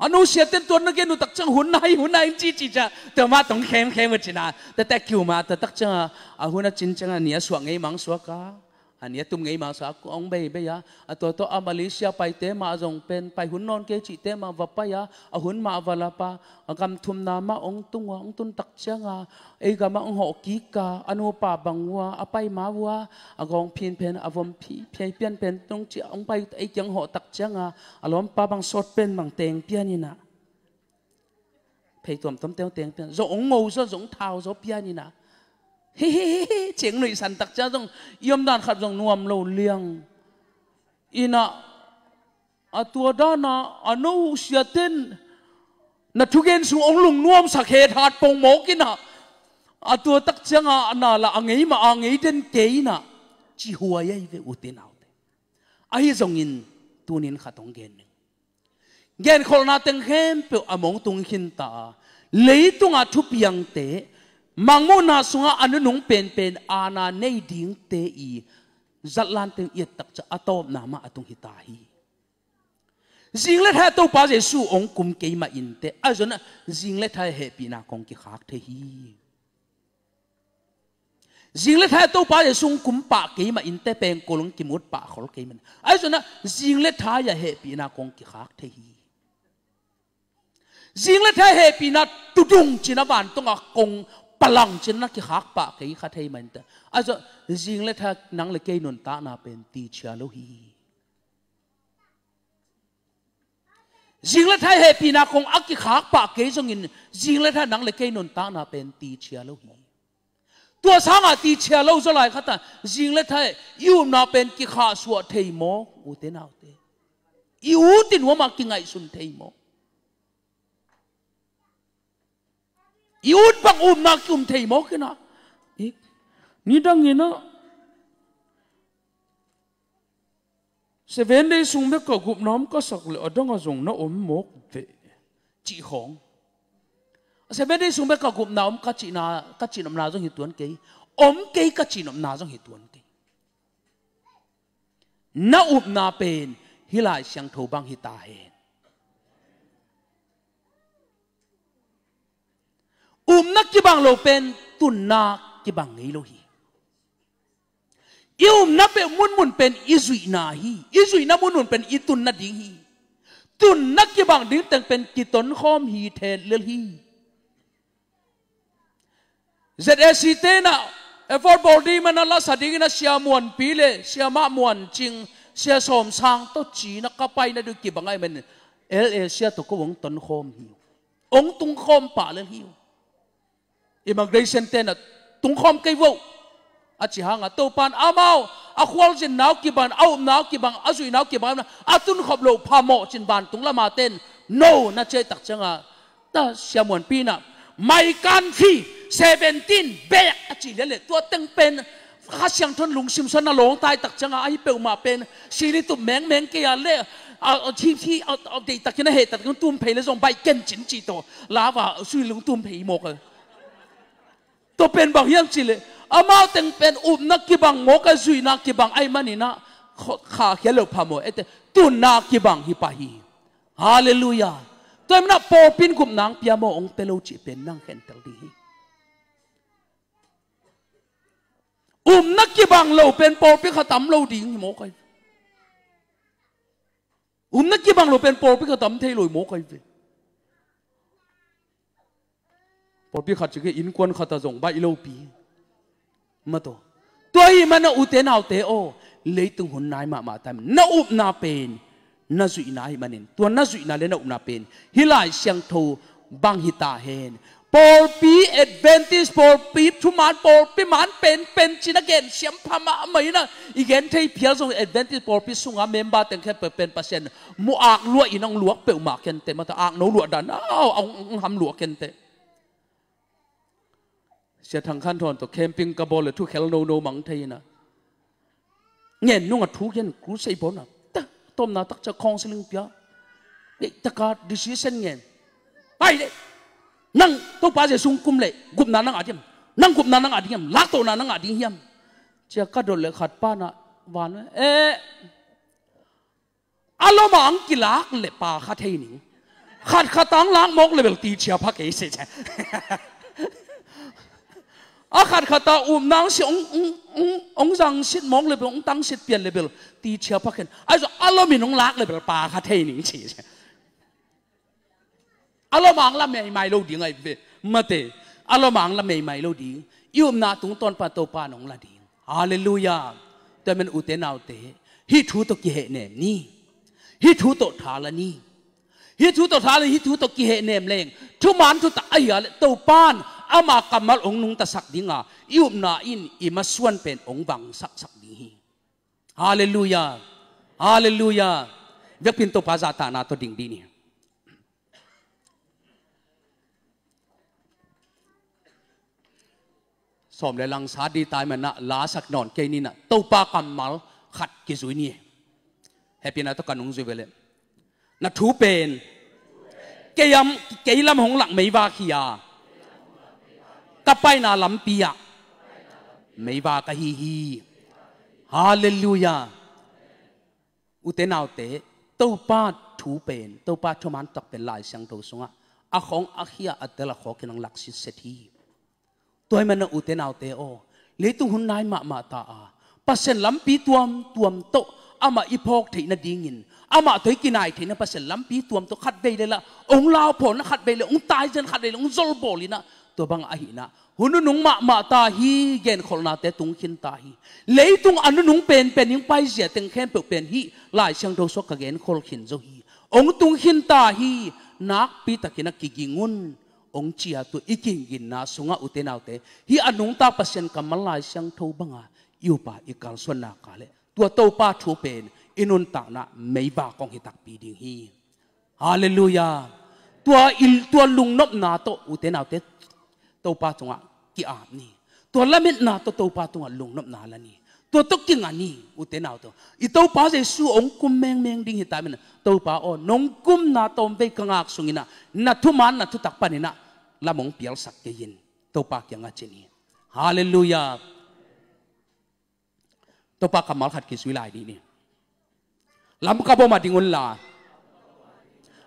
A nusiaten tuan na gen uh tak ciang hun nai, hun nai in cici cia, tua mah tong khemkhem uh cina. Tua tak kiu mah, tua tak ciang a, a hun a cin ciang a, ni a suak ngei mang suak a, a ni a tum ngei mang suak a, ong beibei a, a tua tua a Malaysia paite mah zong pen, pai hun nawn kei cihte mah va pai a, a hun mah va lap a, a gam thumna mah ong tung ua, ong tun tak ciang a, ei gam ah ong hawh kik a, a nupa bang ua, a pai ma ua, a gawng phin pen, a vom phi, phei pian pen, tung ci a ong pai, ei kiang hawh tak ciang a, a lawmpa bang sawt pen bang teng pian ina. Phei tuamtuam teng teng pian. Zong ong ngo zaw, zong thau zaw pian ina. Hi hi hi hi, ciang nuihsan tak ciang zong, i omdan khat zong nuam lo liang. Ina, a tua dana, a nusiaten, na thugen sung ong lungnuamsak het hat pong mawk ina. A tua tak cianga, a na la a ngei mah a ngei den kei ina. Ci huai ahi ve ute naute. Ahi zongin, tunin khat ong gen ning. Genkholhna teng khempeuh a mong tung khinta a, leitunga thupiangte, mangmuhna sunga a nunung penpen aana nei dingte i zatlan teng i et tak ciang a tawpna mah a tung hita hi. Zing le thai Topa Jesu ong kum kei mah inteh, ahi zongin zing le thai hehpihna kong kikhak thei hi. Zing le thai Topa Jesu ong kum pah kei mah inteh, pengkul ong kimut pah khol kei mah in. Ahi zongin zing le thai a hehpihna kong kikhak thei hi. Zing le thai hehpihna tudung cina vantung a kong palang cina kikhak pah kei kha thei mah inteh. Ahi zongin zing le thai nang le kei nuntakna pen tichia lo hi. Zing le thai hehpihna kong a kikhak pah kei zongin zing le thai nang le kei nuntakna pen tichia lo hi. Tua sanga tichia lo zaw lai khata zing le thai i upna pen kikhahsuah thei maw, ute naute? I ut i nuam a kingaihsun thei maw? I ut bang upna kium thei mawk ina. Nidang ina Seven Day sung bek ka gupna om ka sak le a danga zong na om mawk ve. Cih khawng. Seven Day sung bek ka gupna om ka cihna, ka cihnopna zong hi tuan kei. Om kei ka cihnopna zong hi tuan kei. Na upna pen hih Lai Siangtho bang hi ta hen. Upna kibang lo pen tunna kibang ngei lo hi. I upna peuh munmun pen i zuihna hi. I zuihna munmun pen i tunna ding hi. Tunna kibang ding teng pen kitonkhawm hi thet lel hi. Z A C te in ah effort bawl ding man a lasa dingin a Sia Muanpi le Sia Mah Muancing, Sia Sawm Sang tawh ci-in a ka paina ding kibang ahih manin L A Sia tawh ko hong tonkhawm hi. Hong tungkhawm pah lel hi. Immigration te in ah tungkhawm kei vo a ci hang a, Topa'n amau a khualzinnau kibang, a upnau kibang, a zuihnau kibang, a tunkhop loh phamawh ci-in vantung lama ten no na ci ahih tak ciang a, ta Sia Muanpi in ah my country seventeen bek a cih leh leh tua teng pen Kha Siangtho in lungsim sung ah na lawng ta ahih tak ciang a, ahi peuhmah pen sui lungtup mengmeng kei a leh a, a, hi, hi, a, a, deihtakin a heh tak ciang tum phei leh zong baih ken cin cih tawh lava sui lungtup phei mawk a. Tua pen bang hiam cih leh amau teng pen upna kibang mawk a, zuihna kibang ahih manin ah kha, kha khia loh phamawh, eite tunna kibang hi pah hi. Halleluiah. Tua ahih manin ah pawlpi in gupna hong pia maw, hong pia lo cih pen nang khentel ding hi. Upna kibang lo pen pawlpi khat ah om lo ding hi mawk ahi. Upna kibang lo pen pawlpi khat ah om thei lo hi mawk ahi ve. Pawlpi khat cih kei innkuan khat ah zong baih lopi. Mataw. Tua ahih manin ah ute naute aw, leitung hun nai mahmah ta in na upna pen na zuihna ahih manin, tua na zuihna le na upna pen hih Lai Siangtho bang hi ta hen. Pawlpi, Adventist pawlpi thuman, pawlpi man penpen ci-in a gensiam pha mahmah in ah, i gen thei phial zong Adventist pawlpi sungah member teng khempeuh pen Pasian mu ak luah in hong luak peuhmah kei inteh, mataw, ak no luah dan, au, hong, hong ham luah kei inteh. Sia Thang Khan Thawn tawh camping ka bawl leh thu khel nono mang thei in ah, ngen nung a thu gen, crusade bawl in ah, ta, tawpna tak ciang counseling pia. Deihtak a decision ngen. Pai leh, nang Topa Jesu hong kum leh gupna na ngah ding hiam? Nang gupna na ngah ding hiam? Laktawhna na ngah ding hiam? Ci-a ka dot leh khat pa in ah, van, eh, a lom ah hong kilak leh pa kha thei ning. Khatkhat ah hong lak mawk leh bel tichia pha kei se ci. A khatkhat ah upna hong si, hong, hong, hong, hong zangsit mawk leh bel, hong tangsit pian leh bel tichia pha kei. Ahi zong a lom in hong lak leh bel pa kha thei ning ci. A lom ah hong la meimai lo ding ahi ve. Mate, a lom ah hong la meimai lo ding. I upna tungtawn pan Topa in hong la ding. Halleluiah. Tua ahih manin ute naute, hih thu tawh kihehnem ni. Hih thu tawh tha la ni. Hih thu tawh tha la, hih thu tawh kihehnem leng thuman thutak ahi a leh Topa in ama kammal hong nungtasak ding a, i upna in i masuan pen hong vangsaksak ding hi. Halleluiah. Halleluiah. Biakpi in Topa zahtakna tawh ding dih ni. Sawm le lang sa ding ta ahih manin ah la sak nawn kei ni in ah, Topa kammal khat kizui ni. Hehpihna tawh ka nungzui ve leh. Na thu pen kei lam, kei lam hong lak meivak hi a, ka paina lampi ah meivak ahi hi. Halleluiah. Ute naute, Topa thu pen, Topa thuman thutak pen Lai Siangtho sungah a khawng a khia a tel a khawk in hong lak sitset hi. Tua ahih manin ah ute naute aw, leitung hun nai mahmah ta a, Pasian lampi tuamtuam tawh amah i phawk theih nadingin, amah tawh i kinai theihna Pasian lampi tuam tawh khatvei leh lah hong lauphawlna, khatvei leh hong taizian, khatvei leh hong zolbawl in ah, tua bang ahi in ah hun nunung mahmah ta hi, genkholhnate tung khin ta hi. Leitung a nunung penpen in paizia teng khempeuh pen hih Lai Siangtho sungah ka genkhol khin zo hi. Hong tung khin ta hi. Nakpi takin ah kiging un, hong ci a, tua i kiginna sungah ute naute, hih a nungta Pasian kammal Lai Siangtho bang a i up a i kalsuan nak leh tua Topa thu pen i nuntakna meivak hong hi takpi ding hi. Halleluiah. Tua i, tua lungnopna tawh ute naute, Topa tungah ki-ap ni. Tua lametna tawh Topa tungah lungnopna la ni. Tua tawh kinga ni, ute naute. I Topa Jesu hong kum mengmeng ding hi ta ahih manin ah, Topa aw, nong kumna tawmvei ka ngak sungin ah, na thuman na thutak panin ah lam hong pialsak kei in, Topa kiangah ci ni. Halleluiah. Topa kammal khat kizui lai dih ni. Lamka bom ah ding un la,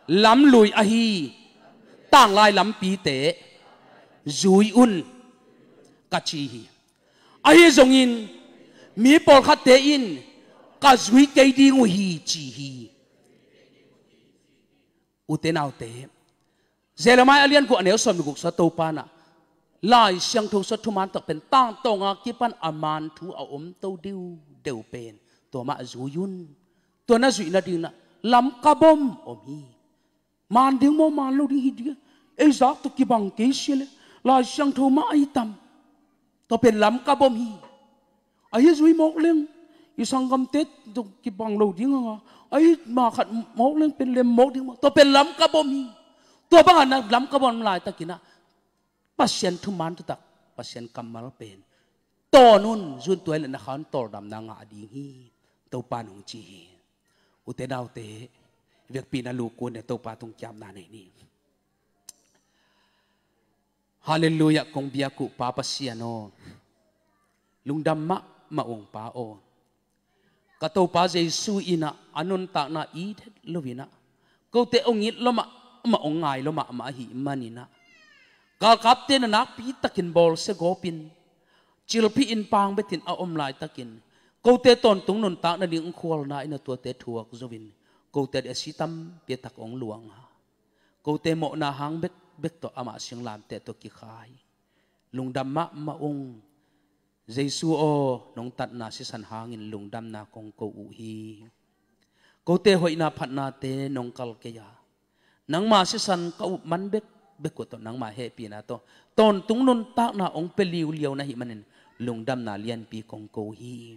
lamlui ahi tanglai lampite zui un, ka ci hi. Ahi zongin mi pawlkhatte in ka zui kei ding uh hi ci hi. Ute naute, Jeremiah a lian guk a neu sawm le guk sua Topa in ah Lai Siangtho sua thuman tak pen tangtawnga kipan a man thu a om to deuhdeuh pen tua mah zui un. Tua na zuih nading in ah lamkabom om hi. Man ding maw, man lo ding hi ding. Ei zak tawh kibang kei sia le Lai Siangtho mah ahi tam. Tua pen lamkabom hi. Ahi zui mawk leng i sanggamte tawh kibang lo ding hang a, ahi ma khat mawk leng pen lem mawk ding maw. Tua pen lamkabom hi. Tua bangah na lamkabom laitakin ah Pasian thuman thutak, Pasian kammal pen tawn un, zun tua hi leh na kha un tawldamna ngah ding hi. Topa in hong ci hi. Ute naute, vekpi na lukun le Topa tung kiamna nei ni. Halleluiah, kong biak uh Pa Pasian aw, lungdam mahmah ung Pa aw. Ka Topa Jesu in ah a nuntakna it het loin ah kote hong it lua mahmah, hong ngai lua mahmah ahih manin ah galkapte na nakpi takin bawlsia gawpin, cilphih in pangbetin a om laitakin kote tawntung nuntak nading hong khualna in ah tuate thuak zo in kote a si tampi tak hong luang a, kote mawhna hang bekbek tawh amah singlamteh tawh kikhai. Lungdam mahmah ung. Jesu aw, nong tatna sisan hangin lungdamna kong ko uh hi. Kote hoihna phatnate nong kal kei a, nangma sisan ka up man bekbek uh tawh nangma hehpihna tawh tawntung nuntakna hong pia liuliau na hih manin lungdamna lianpi kong ko hi.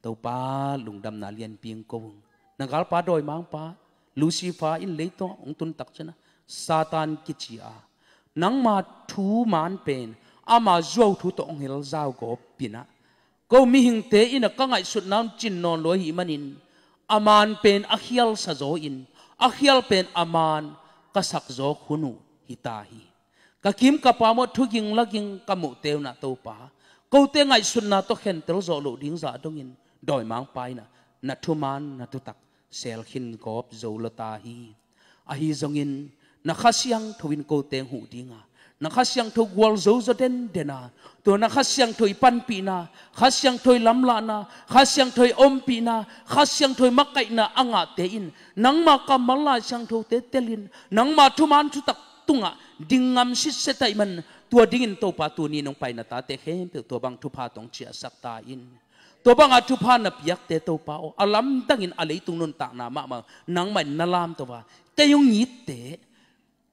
Topa, lungdamna lianpi hong ko ung. Na galpa dawimangpa Lucifer in leitungah hong tun tak ciangin ah Satan kici a, nangma thuman pen ama zuau thu tawh hong hel zaugawp in ah, ko mihingte in ah ka ngaihsutna hong cin nawn lo ahih manin a man pen a khialsa zaw in, a khial pen a man ka sak zawk hun uh hi ta hi. Ka kim ka pam uh ah thuging laging ka muhte un ah Topa, kote ngaihsutna tawh khentel zawh loh ding zah dongin dawimangpa in ah na thuman na thutak sel khin gawp zo lua ta hi. Ahi zongin na Kha Siangtho in kote hong huh ding a, na Kha Siangtho gualzo zaw denden a, tua na Kha Siangtho i panpihna, Kha Siangtho i lamlahna, Kha Siangtho i ompihna, Kha Siangtho i makaihna a ngahte in nangma kammal Lai Siangthote telin nangma thuman thutak tungah ding ngam sitset ahih man, tua dingin Topa tuni nong pai na tate khempeuh tua bang thupha tawh hong ciahsak ta in. Tua banga thupha na piakte Topa aw, a lamdangin a leitung nuntakna mahmah nangmah in na lamto a, kei hong itte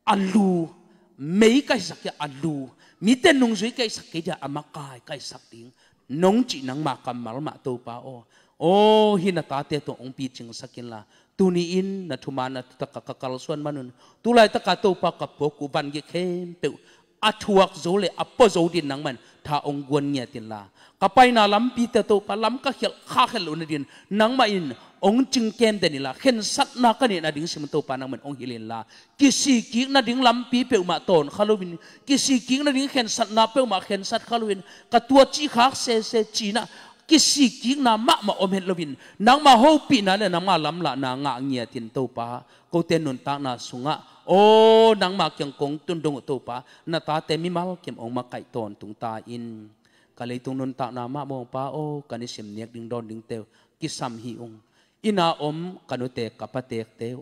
a lu, mei ka hisak hi a lu, mite nungzui ka hisak kei dia a makai ka hisak ding nong cih nangma kammal mah Topa aw. Aw, hih na tate tawh hong picingsak inla, tuni-in na thuman na thutak ka kalsuan man un, tu laitaka Topa ka puak uh vangik khempeuh a thuak zo le a pua zo dingin nangmah in tha hong guan ngiat inla, ka paina lampite Topa lam ka khialh khakhialh loh nadingin nangmah in hong cingkem den inla, khensatna ka neih nading sim Topa nangmah in hong hilh inla, kisikkik nading lampi peuhmah tawn kha loin, kisikkik nading khensatna peuhmah khensat kha loin, ka tua cih khak sese cih na kisikkikna mahmah om het loin, nangma hopihna le nangma lamlahna ngah ngiatin Topa, kote nuntakna sungah aw, nangma kiang kong tun dong uh Topa, na tate mimal kim hong makaih tawntung ta in. Ka leitung nuntakna mahmah Pa aw, ka nisim nek ding dawn dingte uh kisam hi ung. Inn a om ka nute ka patekte uh,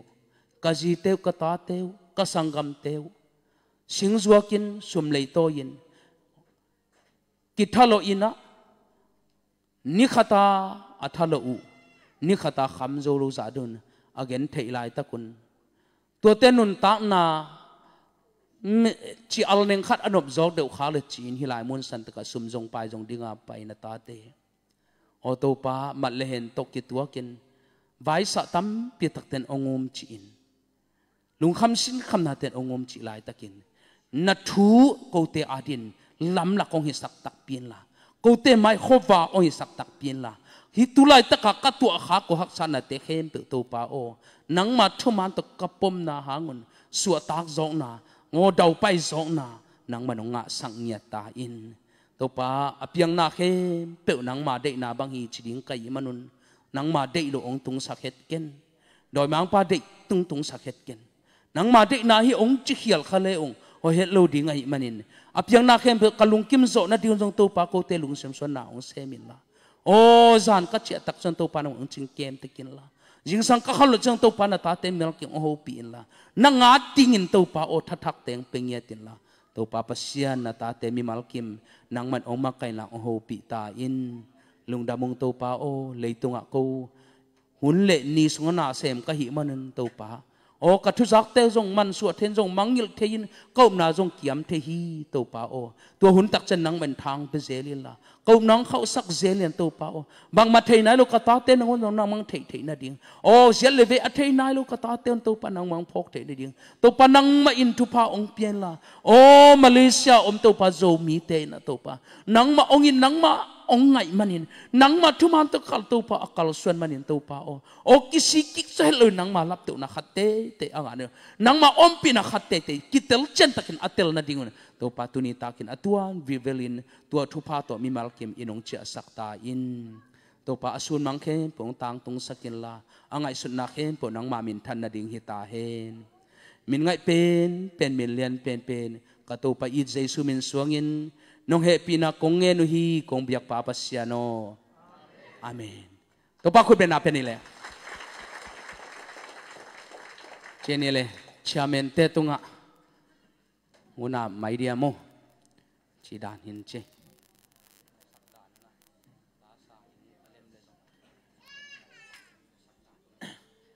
ka zite uh, ka tate uh, ka sanggamte uh, singzuakin sum leitawi-in kithalawh in ah, ni khata a thalawh uh ni khata kham zo lo zah dong a gen theih laitak un, tuate nuntakna, mm, ci-al neng khat a nop zawk deuh kha le ci-in hih lai mun san takah sum zong pai zong dinga pai na tate aw Topa, mat le hen tawh kituakin vaisah tampi takten hong um ci-in, lungkham sinkhamnaten hong um cih laitakin, na thu kote adingin lamlak hong hisak takpi inla, kote mai khuava hong hisak takpi inla, hih tu laitaka ka tuahkhak uh haksatnate khempeuh Topa aw, nangma thuman tawh ka pomna hangun suahtak zawkna, aw daupai zawkna nangman hong ngahsak ngiat ta in. Topa, a piangna khempeuh nangma deihna bang hi ci ding ka hih manun, nangma deih loh hong tungsak het ken. Dawimangpa deih tung tungsak het ken. Nangma deihna hi hong ci khial kha le ung, Hoih het lo ding ahih manin, a piangna khempeuh ka lungkim zawh nading zong Topa kote lungsim suanna hong sem inla, aw zan ka ciah tak ciang Topa nang hong cingkem tek inla, zingsang ka khawl ciang Topa na tate mimal kim hong hopih inla, na ngat dingin Topa aw thathak teng pe ngiat inla, Topa Pasian na tate mimal kim nangman hong makaih inla hong hopih ta in. Lungdam ung Topa aw, leitungah ko hun le ni sungah na sem ka hih manin Topa aw, ka thuzakte zong mansuah thei in, zong mangngilh thei in, ka upna zong kiam thei hi Topa aw. Tua hun tak ciang nangmah in thang pe zel inla, ka upna hong khauhsak zel in Topa aw, bangmah thei nai lo ka tate nangawn zong nangmah hong theih theih nading, aw ziat le vei a thei nai lo ka tate un Topa nangmah hong phawk theih nading Topa nangmah in thupha hong pia inla, aw Malaysia om Topa Zomite in ah Topa nangmah hong it, nangmah hong ngaih manin, nangmah thuman tawh kal Topa a kalsuan manin Topa aw, aw kisik kik zaw het lo in nangmah laptohna khat teitei a ngah ni, nangmah ompihna khat teitei kitel ciantakin a tel nadingun Topa tuni takin a tuan vivelin tua thupha tawh mimal kim in hong ciahsak ta in. Topa a sunmang khempeuh hong tangtungsak inla, a ngaihsutna khempeuh nangmah minthan nading hi ta hen. Min ngaih penpen, min lian penpen ka Topa it Jesu min suangin nong hehpihna kong ngen uh hi, kong biakpa Pasian aw. Amen. Topa khut bengna pia ni le. Cia ni le, chairman te tungah huna mai dia maw? Ci dan hin ci.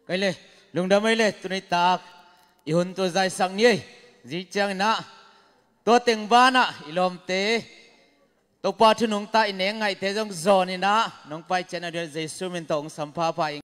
Kei le, lungdam ei le, tuni tak i hun tua zaisak ni ei. Zi ciangin ah tua teng banah i lawmte Topa thu nungta i neng ngaihte zong zawn in ah nong pai cian a dial Jesu min tawh hong sampha pah ing.